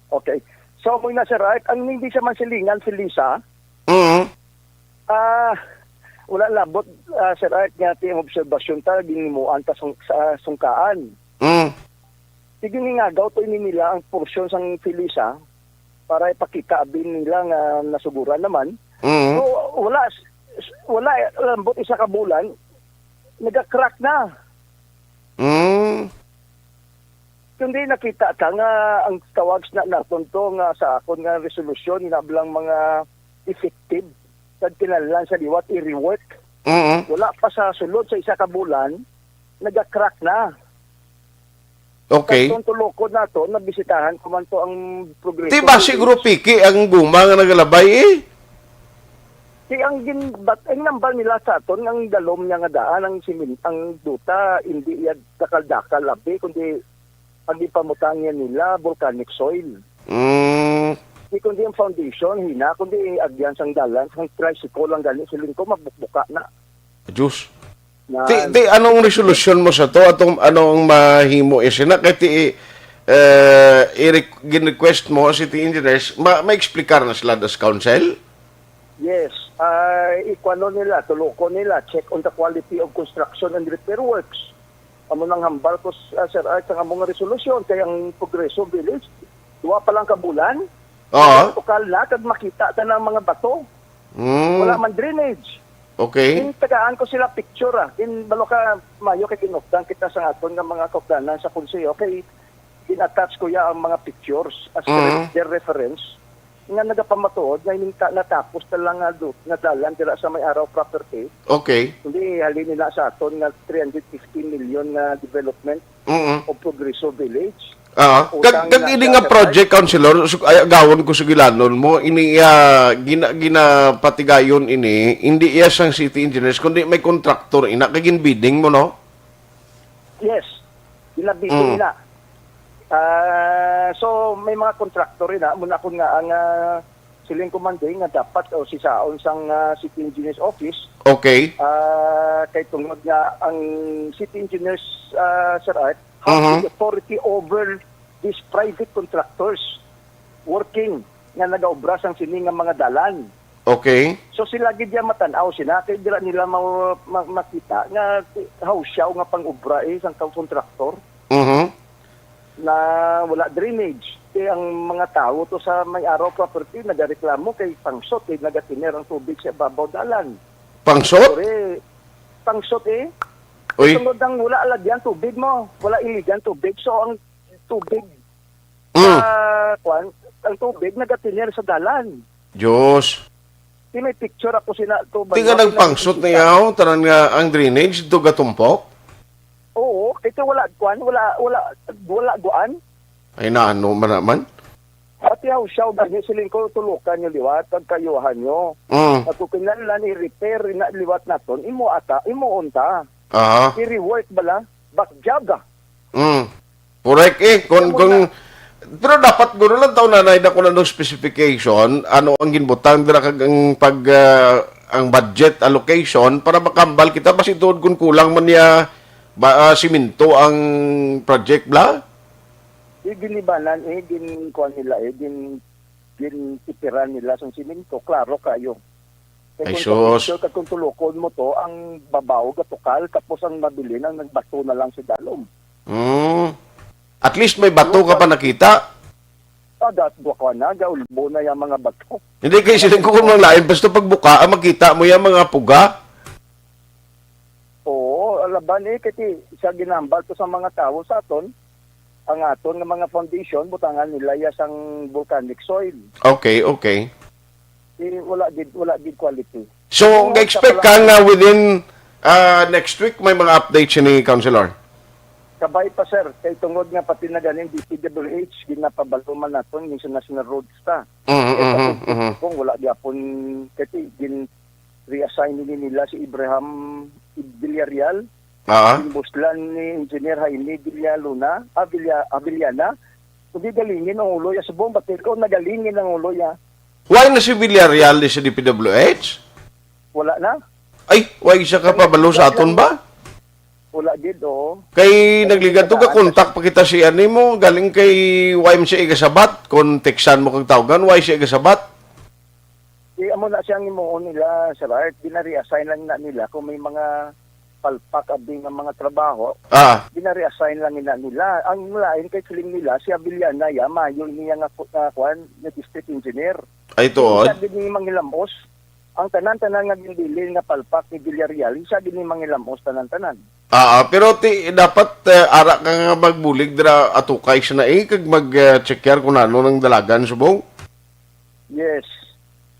Okay. So, mo na, Sir Art, ang hindi siya man silingan, si Lisa, Mm. ah, wala labot, ah, Sir Art, nga ti ang obserbasyon ta, ginimuan ta sung, sa sungkaan. Mm. Sige, ningagaw to ini nila ang porsyon sang Felisa para ipakita abi nila nga nasuguran naman. Mm. So, wala, wala, lambot isa ka bulan, nagakrak na. Mm. Kundi nakita ka nga ang tawag na naton to nga sa akon nga resolusyon nga bilang mga effective sa kinahanglan sa liwat i-rework. Mm. Wala pa sa sulod sa isa ka bulan, nagakrak na. Okay. Sa tulokod nato, nabisitahan ko man to ang progreso. Di ba siguro piki ang guma nga nagalabay eh? Di ang gin-, bat-, ang nambal nila sa aton, ang dalom niya nga daan, ang simin-, ang duta, hindi iya dakal-dakal labi, kundi ang ipamutang niya nila, volcanic soil. Mm. Di kundi ang foundation, hina, kundi agyan sang dalan, sang tricycle lang gani, siling ko, mabukbuka na. Diyos. Na Ti, ti, anong resolusyon mo sa to? Atong, anong mahimo, eh, sina? Kay ti, eh, i-re-, gin-request mo, city engineers, ma-, ma-explicar na sila das council? Yes. Ah, ikuano nila, tuloko nila, check on the quality of construction and repair works. Amo nang hambal ko, s-, ah, Sir Art, sa among resolusyon, kay ang Progreso Village, duwa pa lang ka bulan, Oo. tukal na, kag makita ta na ang mga bato. Mm. Wala man drainage. Okay. Gin tagaan ko sila picture, ah. Gin, balo ka, mayo kay ginupdan kita sa aton nga mga kaupdanan sa konseho. Kay gin-attach ko ya ang mga pictures as Mm. re-, their reference nga nagapamatuod nga ining ta-, natapos na lang nga do-, nga dalan dira sa May Araw property. Okay. Kundi halin nila sa aton nga three hundred fifty million nga development Mm. of Progreso Village. Ah, Utang kag, kag na ini sa nga project, Councilor, su-, ay, agawon ko sugilanon mo, ini, ah, gina-, ginapatigayon ini, hindi iya sang city engineers, kundi may contractor ina, kag ginbidding mo, no? Yes. Ginabidding Mm. ina. Ah, so, may mga contractor ina, muna kun nga ang, ah, siling ko man din nga dapat o sisaon sang, ah, city engineer's office. Okay. Ah, kay tungod nga ang city engineers, ah, Sir Art, have Mhm. the authority over these private contractors working nga nagaobra sang sini nga mga dalan. Okay. So sila gid ya matan-aw sila kay dira nila ma-, ma-, makita nga hawsyaw nga pang-obra eh sang kontraktor Mhm. na wala drainage. Kay ang mga tawo to sa May Araw property nagareklamo kay pangsot eh, nagatiner ang tubig sa babaw dalan. Pangsot? Sorry, pangsot eh. Uy. Tungod ang wala lagyan tubig mo, wala iligan tubig. So ang tubig Mm. sa kwan, ang tubig nagatiner sa dalan. Diyos. Di may picture ako sina to. Di nga balo, nagpangsot may niya, oh, tanan nga ang drainage do gatumpok? Oo, ito wala kwan, wala, wala, wala guan. Ay, naano man naman? Pati hawsyaw gani siling ko, tulukan nyo liwat, pagkayuhan nyo. Mm. At kung kinahanglan i-repair na liwat naton, imo ata, imo unta. Aha. I-rework bala, back job ah. Mm. Correct eh. Kung, Kamo kung, na. Pero dapat guro lang taon na na ko na ng specification, ano ang ginbutang dira kag ang pag, ah, ang budget allocation para makambal kita basi tuod kung kulang man niya ba, ah, siminto ang project bla? Di ginibanan eh, gin-, kuwan nila eh, gin-, gin-, ipiran nila sang siminto, klaro kayo. Kay Ay, kung sus. Sa picture, kag kung tulukon mo to, ang babaw gatukal, tapos ang mabilin ang nagbato na lang sa dalom. Mm. At least may bato ka pa nakita. Ah, dat-, dwa ka na, gaulbo na yung mga bato. Hindi kay siling ko kung lain, basta pagbuka, ang makita mo yung mga puga. Oo, alaban eh, kasi sa ginambal to sa mga tao sa aton, ang aton nga mga foundation, butangan nila ya sang volcanic soil. Okay, okay. Eh, wala gid, wala gid quality. So, Ang ga-expect sa ka nga within, ah, next week may mga updates ni Councilor? Kabay pa, sir. Kay tungod nga pati na ganing D P W H, ginapabalo man naton yung sa National Roads ta. Mhm, Kay mhm, pati mhm. kung wala gyapon, kay gin-reassign ni nila si Ibrahim Villarreal. Ah. Gimbuslan ni Engineer Jaime Villaluna, ah, Villa-, ah, Villana. Hindi galingin ang ulo ya. Subong batil ko, nagalingin ang ulo ya. Why na si Villarreal di sa D P W H? Wala na. Ay, why siya ka pabalo sa aton ba? Wala gid, oo. Kay Wala nagligad gid to ka, kataan. Contact pa kita siya nimo, galing kay, why man siya igasabat? Kung textan mo kag tawgan, why siya igasabat? Di, amo na siya ang himuon nila, Sir Art. Gina-reassign lang na nila kung may mga palpak abi nga mga trabaho. Ah. Gina-reassign lang na nila. Ang lain kay siling nila, si Abellana, ya, mayo niya nga, ku-, nga kuan, nga district engineer. Ay, tuod? Siya gid ni manghilamos. Ang tanan-tanan nga ginbilin nga palpak ni Villarreal, siya gid ni manghilamos tanan-tanan. Ah, ah, pero ti, dapat, eh, ara ka nga magbulig dira, atukay siya na, eh, kag mag, eh, check yar kung ano nang dalagan subong. Yes,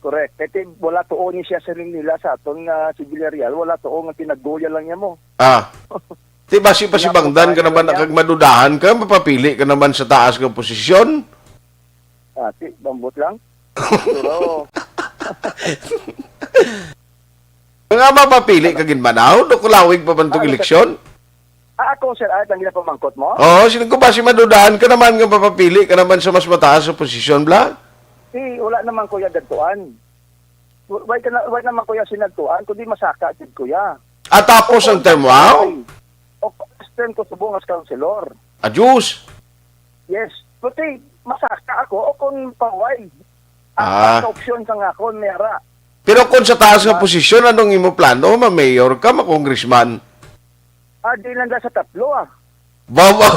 correct. Kay ti, wala tuo ni siya siling nila sa aton nga si Villarreal, wala tuo nga pinaggoya lang niya mo. Ah. Ti, basi pa si Wala ko Bangdan ka kaya naman niya. Kag madudahan ka, mapapili ka naman sa taas nga posisyon? Ah, ti, bambot lang. Pero Nga mapapili ka ginmanaw, do kulawig pa man tong Ano, sir? Eleksyon? Ah, ako, Sir Art, ang ginapamangkot mo? Oo, siling ko, basi madudahan ka naman nga mapapili ka naman sa mas mataas sa posisyon, bla? Ti, wala naman ko ya gadtuan. Wa-, wala ka na, wala naman ko ya sinagtuan, kundi masaka gid ko ya. Ah, tapos ang term, wow? O, first term ko subong as councilor. Adios. Yes. Pati masaka ako o kung paway. Ang Ah. Sa opsyon sa nga akon, may ara. Pero kung sa taas nga Diba? Posisyon, anong imo plano? Ma-mayor ka, ma-congressman? Ah, di lang sa tatlo, ah. Bawa.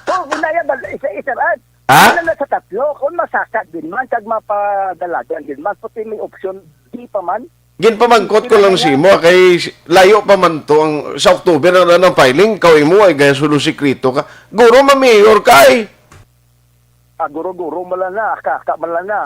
Oh, ginaya ba? Isa-isa, ah. Ha? Di lang sa tatlo. Kung masaka din man, kag mapadalagan din man, pati may opsyon, di pa man. Ginpamangkot ko lang sa imo, kay layo pa man to ang, sa October na, na, ang filing, kaw imo ay gaya sulo sikreto ka. Guro, ma-mayor ka, eh. Ah, guro-guro man lang na, kaka man lang na.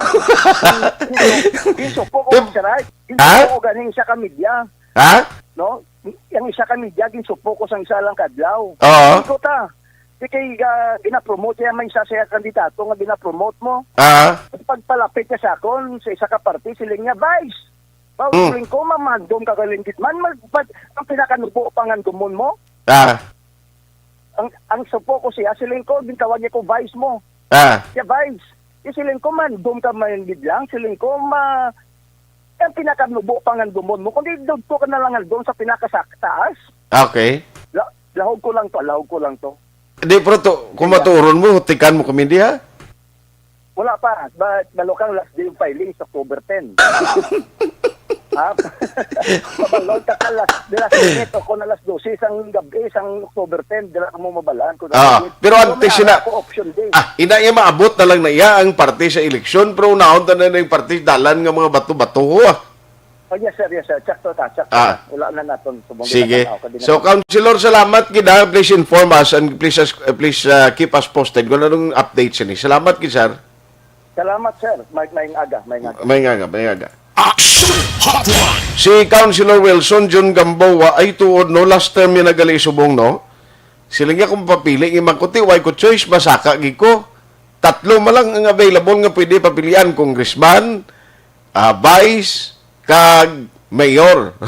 Ginsupo ko, Tip-, sir, ay. Ha? Ginsupo ko ganing sa kamidya. Ha? No? Yang isa ka media, ginsupo ko sang isa lang kadlaw. Oo. Ikaw ta, di kay, ah, ginapromote niya, may isa siya kandidato nga ginapromote mo. Ah. Pagpalapit niya sa akon, sa isa ka parte, siling niya, "Vice, ba, Hmm. siling ko, mamandom ka galing gid man, mag-, pag, ang pinakanubo, pangandumon mo?" Ah. Ang, ang supo ko siya, siling ko, gintawag niya ko, "Vice mo." Ah. Siya, "Vice." Di siling ko, "Mandom ka man gid lang." Siling ko, "Ma-, ang pinakanubo, pangandumon mo. Kundi dugto ka na lang doon sa pinakasaktaas." Okay. La-, lahog ko lang to, lahog ko lang to. Di, pero to, kung Kaya maturon mo, tikan mo kami diha? Wala pa. Ba, balukang last day of filing sa October ten. Ha? Mabalon ka ka last, last minute o kung alas dose sang gabi, sang October ten, dira ka mo mabalaan kung Ah, ano. Pero antes sina, ako, option day. Ah, ina iya maabot na lang na iya ang parte sa eleksyon, pero unahon ta na yung parte dalan nga mga bato-bato, ah. Oh, yes, sir, yes, sir. Check to ta, check to Ah. Ta. Wala na naton. Subong Sige. Ginatanaw ka din So, naton. Councilor, salamat gid, ha. Please inform us and please, uh, please, uh, keep us posted kung anong update sini. Salamat gid, sir. Salamat, sir. May, may aga, may aga. May aga, may aga. Action Hotline. Si Councilor Wilson John Gamboa ay tuod, no, last term niya nagali subong, no? Sila nga kung papili, nga mangkuti, way ko choice, masaka gid ko. Tatlo man lang ang available nga pwede papilian, congressman, ah, vice, kag mayor.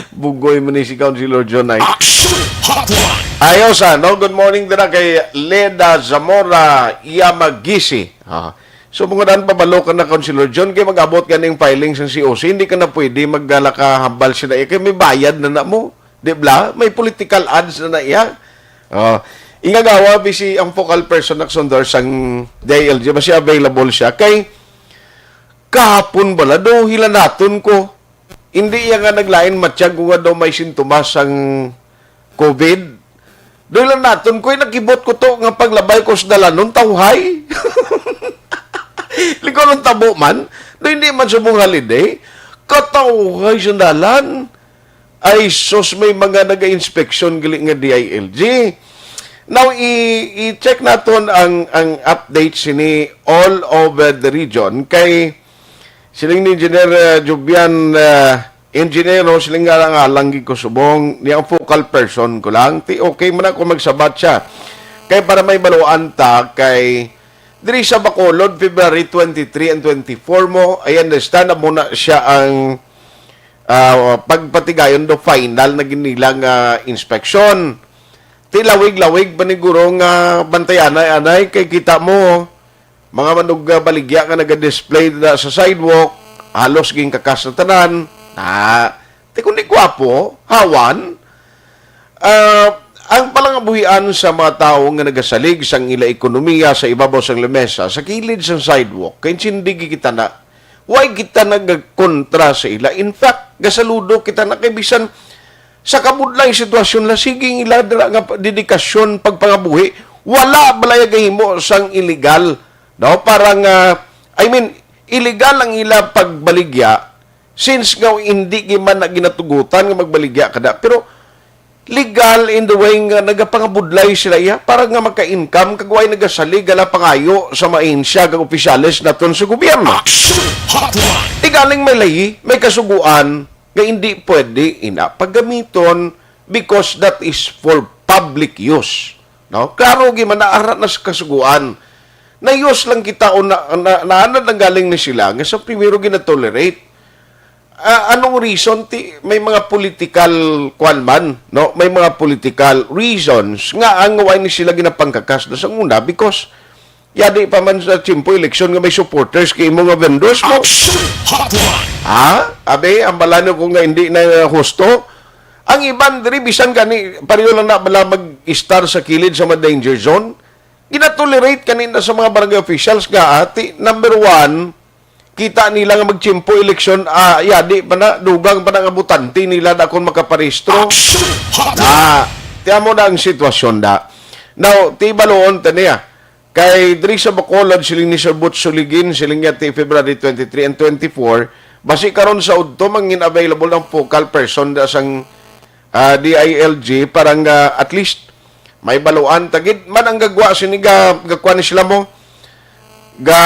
Bugoy man ni si Councilor John ay. Action Hotline. Ayos, ah, no? Good morning dira kay Leda Zamora Yamagisi. Ah. So, mga daan, pabalo ka na, Councilor John, kay mag-abot ka ning filing sa C O C, hindi ka na pwede maggalakahambal sila. Eh, kay may bayad na na mo. Di bla? May political ads na na iya. Oh. Ingagawa, busy ang focal person na sundor sang D I L G. Basi available siya. Kay, kahapon bala, do, hilanaton ko. Hindi iya nga naglain matiyag ko nga daw may sintomas sang covid. Doy lang naton ko'y nakibot ko to nga paglabay ko sa dalanon, tawhay. Likaw ng tabo man. Doy hindi man subong holiday. Katawhay sa dalan. Ay sus, may mga naga-inspeksyon gali nga D I L G. Now, i-, i-check naton ang, ang update sini all over the region. Kay siling ni Engineer, uh, Jubian, uh, Engineero, siling nga lang, alang gid ko subong, niya ang focal person ko lang. Ti, okay man ako magsabat siya. Kay para may baluan ta, kay diri sa Bacolod, February twenty-three and twenty-four mo, I understand, amo na siya ang, ah, pagpatigayon do final na ginilang, ah, inspeksyon. Ti lawig-lawig pa ni guro nga bantayanay anay kay kita mo, mga manugbaligya nga naga-display na sa sidewalk, halos ginkakas na tanan. Ah, Ti kundi gwapo, hawan, ah, ang palangabuhian sa mga tawo nga nagasalig sang ila ekonomiya sa ibabaw sang lamesa, sa kilid sang sidewalk, kay sindi kita na, why kita nagakontra sa ila? In fact, gasaludo kita na kay bisan sa kabudlay sitwasyon la, sige ang ila dira nga pa-, dedikasyon, pagpangabuhi, wala bala iya gahimo sang illegal, no? Para nga, I mean, illegal ang ila pagbaligya, since nga hindi gi man na ginatugutan nga magbaligya kada, pero legal in the way nga nagapangabudlay sila iya para nga maka-income, kag way nagasalig gala pangayo sa mga ahensya kag opisyales naton sa gobyerno. Action Hotline. Igaling may layi, may kasuguan nga hindi pwede ina paggamiton because that is for public use. No? Klaro gi man, naara na sa kasuguan. Nayos lang kita o na, na, naanad lang galing ni sila nga sa primero ginatolerate. Ah, anong reason? Ti, may mga political, kwan man, no? May mga political reasons nga ang why ni sila ginapangkakas na sa una because yadi pa man sa tiyempo eleksyon nga may supporters kay imo nga vendors mo. Action Hotline. Ha? Abi, ang balano ko nga hindi na husto. Ang iban diri, bisan gani, pareho lang na bala mag-istar sa kilid sa mga danger zone. Ginatolerate kanina sa mga barangay officials nga, ati, number one, kita nila nga magtiyempo eleksyon, ah, yadi pa na, dugang pa na nga butante nila na kung makaparehistro. Action Hotline. Ah, tiyan mo na ang sitwasyon da. Now, ti baloon ta niya. Kay diri sa Bacolod, siling ni Sir Butch Suligin, siling niya ti February twenty-three and twenty-four, basi karon sa udto, mangin available ang focal person da sang, ah, D I L G para nga at least may baluan ta gid man ang gagwa sini ga, gakuan ni sila mo. Ga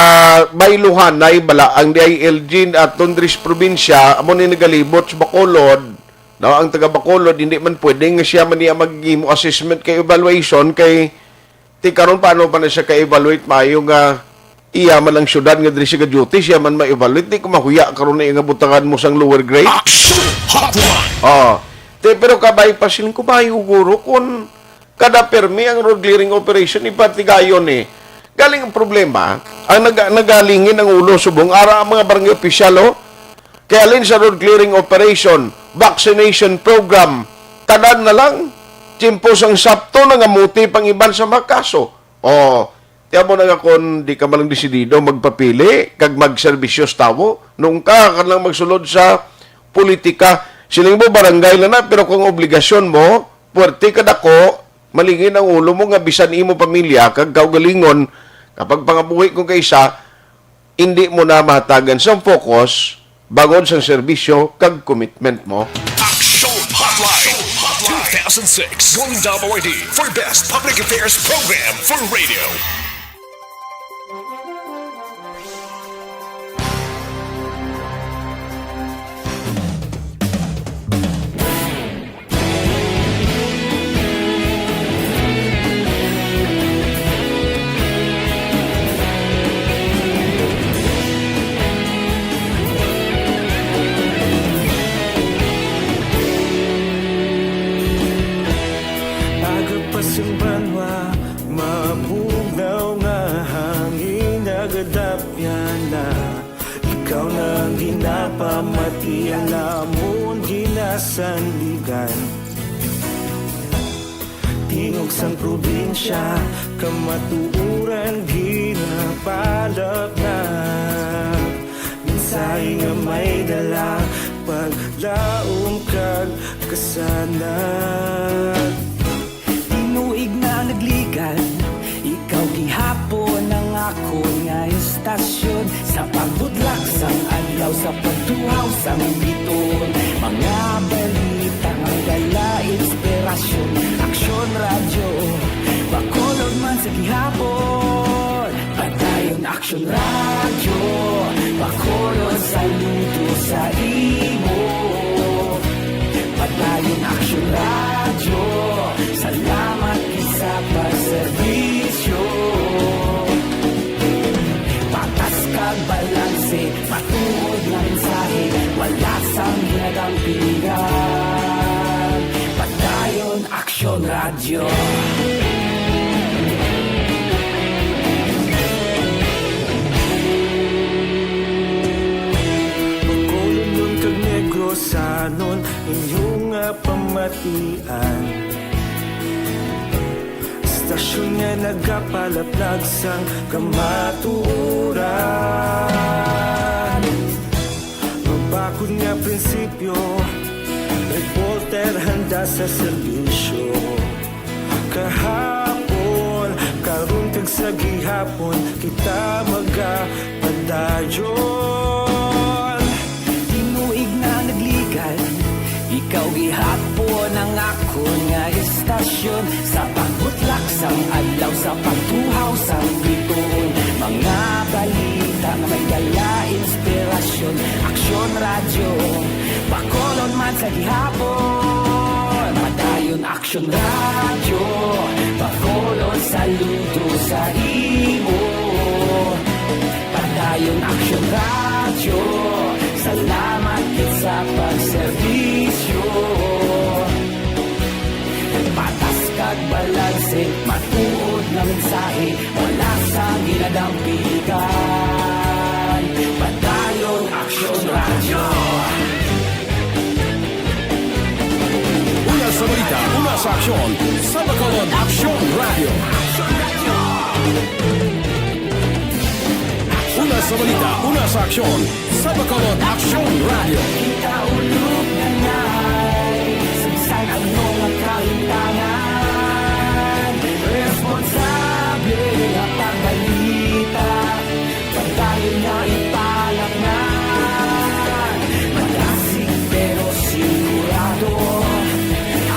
bayluhanay bala ang D I L G aton diri sa probinsya, amo ni nagalibot sa Bacolod. No, ang taga Bacolod, hindi man pwede nga siya man niya maghimo assessment kay evaluation kay ti karon paano pa na siya ka-evaluate maayo nga iya man ang syudad nga diri siya ga-duty, siya man ma-evaluate. Di ko mahuya karon na nga butangan mo sang lower grade. Action Hotline. Oh. Te, pero kabay pa siling ko, bayo guro kung kada permi ang road clearing operation, ipatigayon eh. Galing ang problema, ang nag-, nagalingin ang ulo subong ara ang mga barangay opisyal, oh. Kay alin sa road clearing operation, vaccination program, tanan na lang, tiyempo sang sapto, nangamuti pang iban sa mga kaso. Oh, tiyan mo na nga kung di ka man lang desidido magpapili kag magserbisyo sa tawo, nung ka ka lang magsulod sa politika, siling mo barangay na na, pero kung obligasyon mo, puwerte ka dako, malingin ang ulo mo nga bisan imo pamilya kag kaugalingon, kapag pangabuhi kung kaisa, indi mo na mahatagan sang focus bangod sang serbisyo kag commitment mo. Action Hotline two thousand six Golden Dome Awardee for Best Public Affairs Program for Radio. Aga pa sing banwa, mabugnaw nga hangin nagadapyan na. Ikaw na ang ginapamati, ang amon ginasandigan. Tingog sang probinsya, kamatuoran ginapalapnap. Mensahe nga may dala, paglaom kag kasanag. Tinuig na nagligad, ikaw gihapon ang akon nga istasyon. Sa pagbudlak sang adlaw, sa pagtuhaw sang biton, mga balita nga dala inspirasyon. Aksyon Radyo, Bacolod man sa gihapon. Padayon Aksyon Radyo, Bacolod, saludo sa imo. Padayon Aksyon Radyo, salamat gid sa pagserbisyo. Patas kag balanse, matuod nga mensahe, wala sang ginagampingan. Padayon Aksyon Radyo. Bacolod kag Negros sa Anon inyo nga pamatian, istasyon nga nagapalaplag sang kamatuoran. Mabakod nga prinsipyo, reporter handa sa serbisyo. Kahapon, karon, kag sa gihapon, kita magapadayon. Tinuig na nagligan, ikaw gihapon ang akon nga istasyon. Sa pagbutlak sang adlaw, sa pagtuhaw sang bituon, mga balita nga may dala inspirasyon. Aksyon Radyo, Bacolod man sa gihapon. Padayon Aksyon Radyo, Bacolod, saludo sa imo. Padayon Aksyon Radyo, salamat gid sa pagserbisyo. Patas kag balanse, matuod nga mensahe, wala sang ginadampigan. Padayon Aksyon Radyo. Una sa balita, una sa aksyon, sa Bacolod Aksyon Radyo. Una sa balita, una sa aksyon, sa Bacolod Aksyon Radyo. Kita ulog na nay, sagsag ang mga kahitangan. Responsable nga pagbalita, padayon nga ipalaknag. Madasig pero sigurado,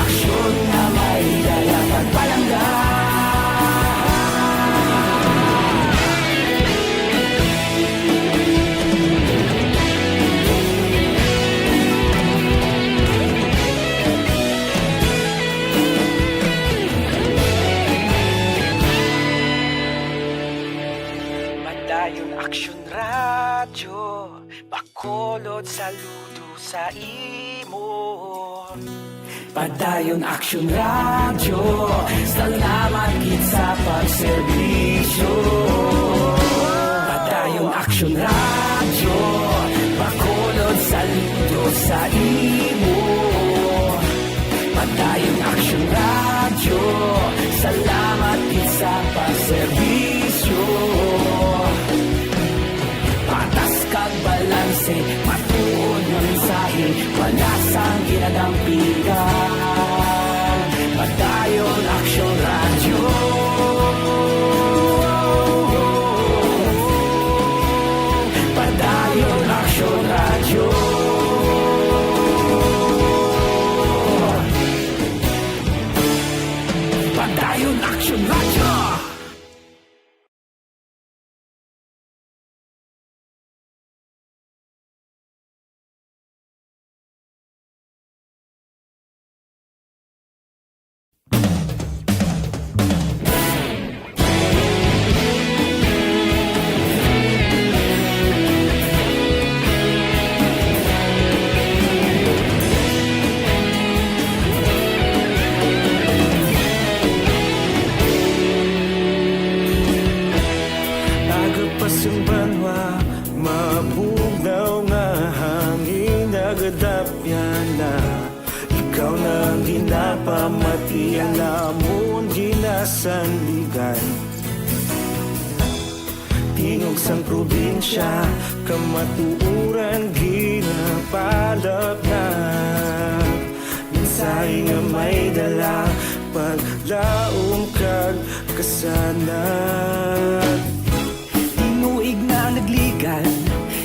aksyon nga may dala pagpalangga. Padayon Aksyon Radyo, Bacolod, saludo sa imo. Padayon Aksyon Radyo, salamat gid sa pagserbisyo. Padayon Aksyon Radyo, Bacolod, saludo sa imo. Padayon Aksyon Radyo, salamat gid sa pagserbisyo. Patas kag balanse, matuod nga mensahe, wala sang ginadampigan. Padayon Aksyon Radyo. Padayon Aksyon Radyo. Padayon Aksyon Radyo. Aga pa sang banwa, mabugnaw nga hangin nagadapyan na. Ikaw na ang ginapamatian namon ginasandigan. Tingog sang probinsya, kamatuoran ginapalapnag. Mensahe nga may dala, paglaom kag kasanag. Tinuig na nagligan,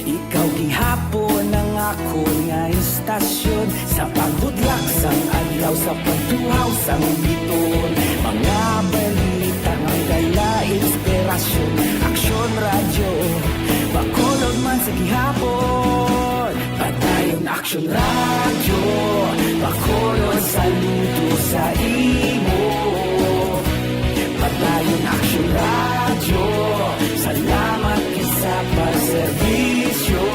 ikaw gihapon ang akon nga istasyon. Sa pagbudlak sang adlaw, sa pagtuhaw sang bituon, mga balita nga dala inspirasyon. Aksyon Radyo, Bacolod man sa gihapon. Padayon Aksyon Radyo, Bacolod, saludo sa imo. Padayon Aksyon Radyo, salamat gid sa pagserbisyo.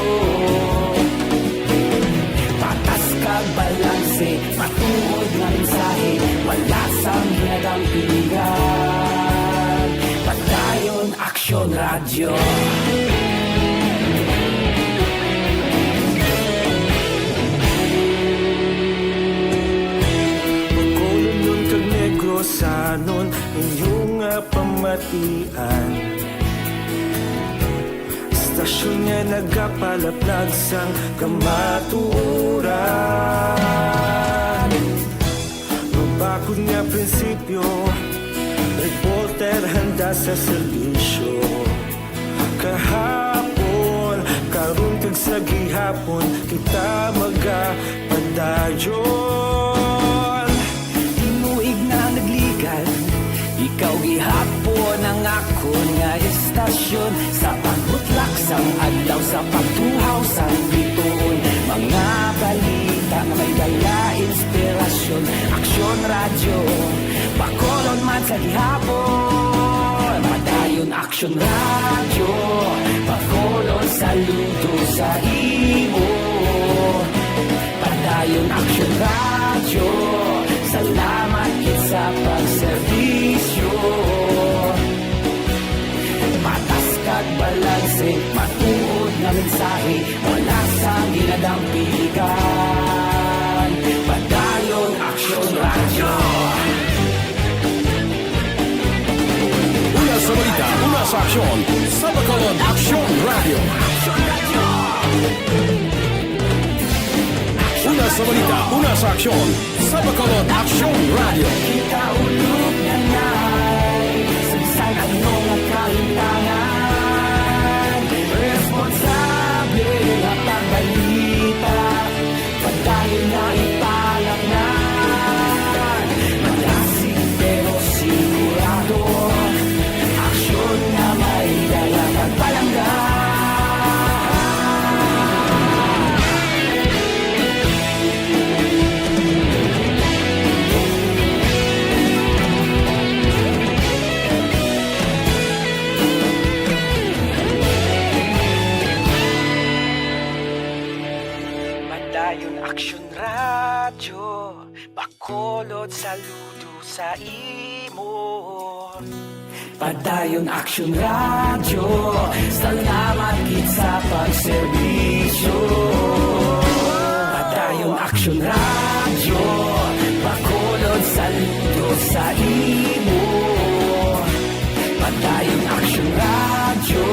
Patas kag balanse, matuod nga mensahe, wala sang ginadampigan. Padayon Aksyon Radyo. Sanon inyong nga pamatian. Istasyon nga nagapalaplag sang kamatuoran. Mabakod nga prinsipyo, reporter handa sa serbisyo. Kahapon, karon kag sa gihapon, kita magapadayon. Tinuig na nagligad, ikaw gihapon ang akon nga istasyon. Sa pagbutlak sang adlaw, sa pagtuhaw sang bituon, mga balita nga may dala inspirasyon. Aksyon Radyo, Bacolod man sa gihapon. Padayon Aksyon Radyo, Bacolod, saludo sa imo. Padayon Aksyon Radyo, salamat gid sa pagserbisyo. Patas kag balanse, matuod nga mensahe, wala sang ginadampigan. Padayon Aksyon Radyo. Una sa balita, una sa aksyon, sa Bacolod Aksyon Radyo. Una sa balita, una sa aksyon, sa Bacolod Aksyon Radyo. Kita ulog na ngay, sa bisan ano nga kalimtangan, responsable nga pagbalita. Padayon na ipalaknan. Malasig pero sigurado. Aksyon nga may dala kag palangga. Padayon Aksyon Radyo, Bacolod, saludo sa imo. Padayon Aksyon Radyo, salamat gid sa pagserbisyo. Padayon Aksyon Radyo, Bacolod, saludo sa imo. Padayon Aksyon Radyo,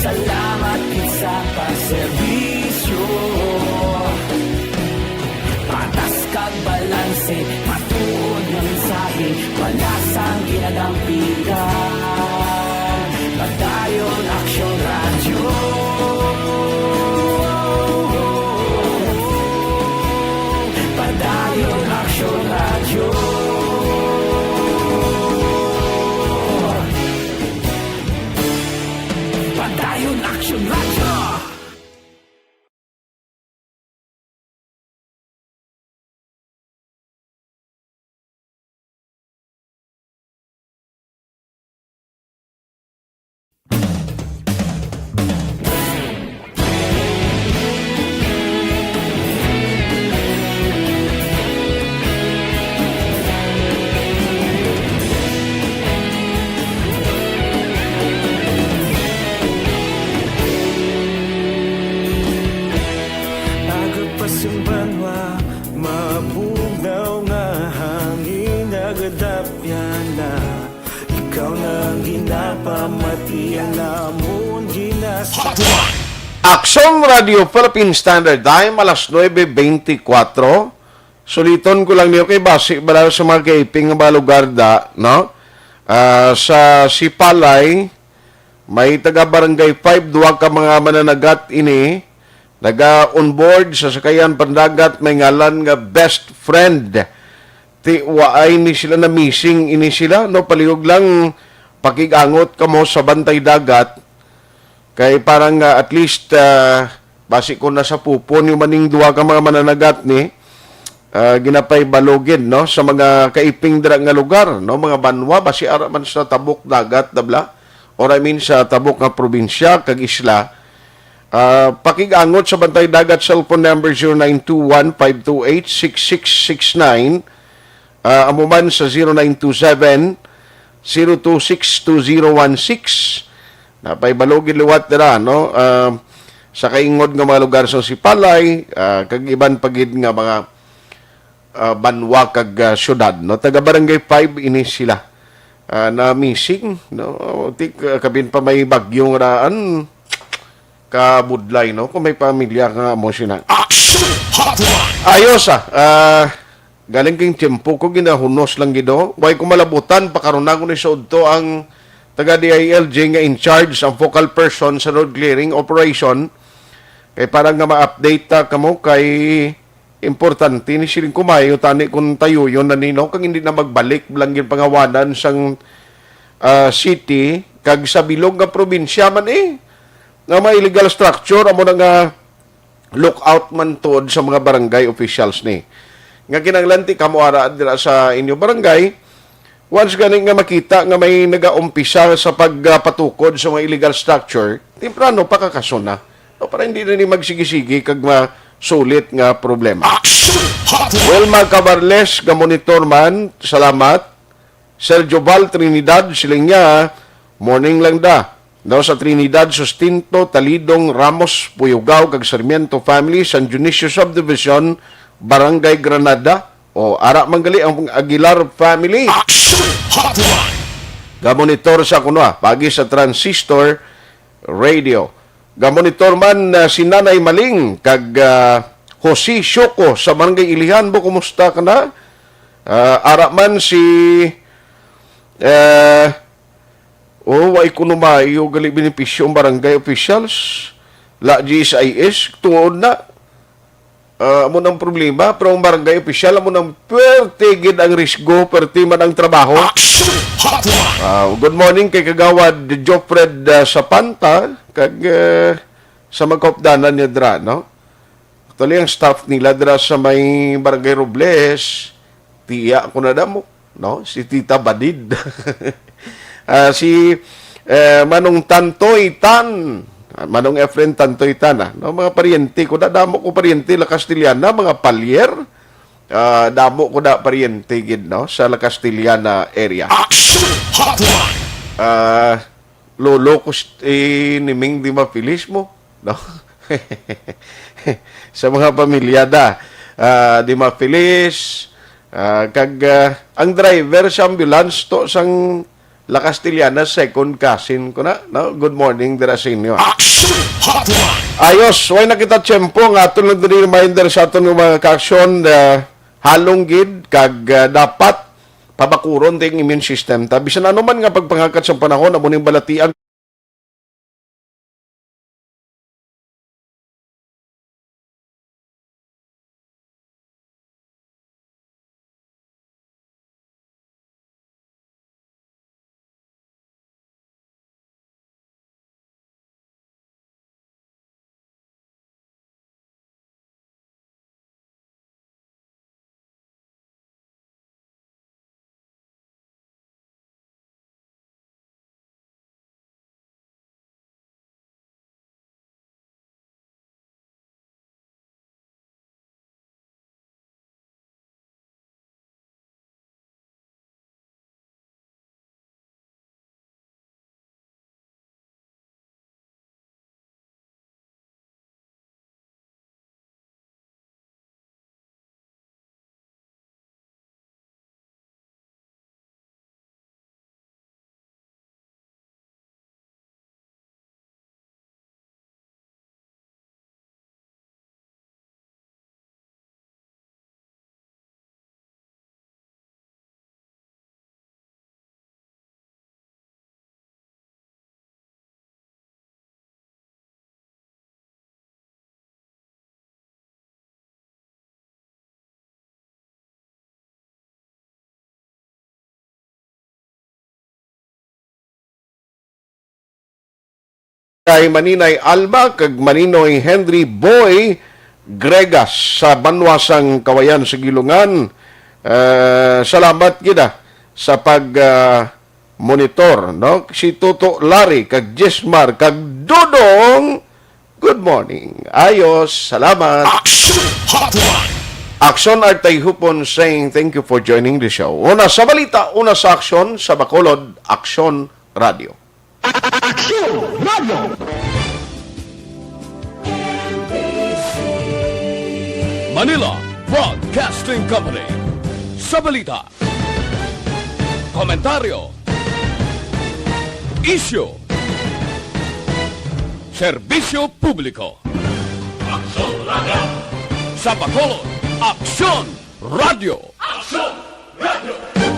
salamat gid sa pagserbisyo. Patas kag balanse, matuod nga mensahe, wala sang ginadampigan. Padayon Aksyon Radyo. Padayon Aksyon Radyo. Padayon Aksyon Radyo. Agap pa sing banwa, mabugnaw nga hangin, nagadapyan na. Ikaw na ang ginapamatian namon, ginas- Aksyon Radio Philippine Standard Time, alas nuebe beintikwatro. Suliton ko lang niyo kay basi bala sa mga kaiping nga mga lugar da, no? Ah, sa Sipalay, may taga Barangay five, duha ka mga mananagat ini, naga-onboard sa sakayan pandagat may ngalan nga Best Friend. Ti, waay ni sila na-missing ini sila, no? Palihog lang, pakig-angot kamo sa Bantay Dagat, kay parang, ah, at least, ah, basi ko nasa pupon yung maning duha ka mga mananagat ni, ah, ginapay balugid, no, sa mga kaiping dira nga lugar, no, mga banwa, basi ara man sa tabok dagat, dabla, or I mean sa tabok nga probinsya kag isla. Ah, pakig-angot sa Bantay Dagat cellphone number zero nine two one five two eight six six six nine. Ah, amo man sa zero nine two seven, zero two six, two zero one six. Napay balugid liwat dira, no? Ah, sa kaingod nga mga lugar sa Sipalay, ah, kag iban pa gid nga mga ah, banwa kag, ah, syudad, no? Taga Barangay five ini sila, ah, na missing, no? Tik, ah, kabin pa may bagyo nga daan, kabudlay, no? Kung may pamilya nga mo sina. Action Hotline! Ayos, ah. Ah, galing king tiyempo ko, ginahunos lang gid, no? Way ko malabutan, pakaron ako ni sudto ang taga D I L G nga in charge, ang focal person sa road clearing operation. Kay para nga ma-update ta kamo kay importante ni siling kumayo tani kung tayuyon na ni, no, kag hindi na magbalik lang yung pangawanan sang, ah, city kag sa bilog nga probinsya man eh, nga mga illegal structure amo na nga lookout man tuod sa mga barangay officials ni. Nga kinahanglan ti kamo ara dira sa inyo barangay, once gani nga makita nga may nagaumpisa sa pagpatukod sa mga illegal structure, temprano pakakason na. No, para hindi na ni magsigi-sigi kag masulit nga problema. Action Hotline! Wilma Cabarles, gamonitor man, salamat. Sergio Val Trinidad, siling niya, morning lang da. Daw sa Trinidad, Sustento, Talidong, Ramos, Puyugaw, kag Sarmiento family, San Dionisio Subdivision, Barangay Granada. O, ara man gali ang Aguilar family. Action Hotline! Gamonitor sa kuno, ah, pagi sa Transistor Radio. Gamonitor man, ah, si Nanay Maling kag, ah, Jose Shoko sa Barangay Ilihan. Bo, kumusta ka na? Ah, ara man si, eh, oh, wa kuno maayo gali benepisyo ang barangay officials. La G S I S, tuod na. Ah, amo nang problema, pero ang barangay opisyal, amo nang pwerte gid ang risgo, pwerte man ang trabaho. Action Hotline! Ah, good morning kay Kagawad Jofred, ah, Sapanta, kag, eh, sa magkaupdanan niya dira, no? Actually, ang staff nila dira sa may Barangay Robles, tiya ko na damo, no? Si Tita Badid. Ah, si, eh, Manong Tantoy Tan. Ah, Manong Efren Tantoy Tan, ah, no? Mga paryente ko na, damo ko paryente La Castellana, mga Palyer. Ah, damo ko na paryente gid, no? Sa La Castellana area. Action Hotline! Ah, lolo ko s-, eh, ni Ming Di Mapilis mo, no? Sa mga pamilya da, ah, Di Mapilis, ah, kag, ah, ang driver sa ambulance to sang La Castellana, second cousin ko na, no? Good morning dira sa inyo, ah. Action Hotline! Ayos, way na kita tiyempo nga aton lang diri reminder sa aton nga mga ka-aksyon, ah, halong gid kag, ah, dapat pabakuron ting immune system ta. Bisan ano man nga pagpangakat sa panahon, amo ning balatian. Kay Maninay Alma kag Maninoy Henry Boy Gregas sa banwa sang Kawayan sa Gilungan. Eh, salamat gid, ah, sa pag, ah, monitor, no? Si Toto Larry kag Jesmar kag Dodong. Good morning. Ayos, salamat. Action Hotline! Action Artay Hupon saying thank you for joining the show. Una sa balita, una sa aksyon, sa Bacolod, Aksyon Radio. Aksyon Radio! Manila, Broadcasting Company. Sa balita, komentaryo, isyu, serbisyo publiko. Aksyon Radio. Sa Bacolod, Aksyon Radio. Aksyon Radio.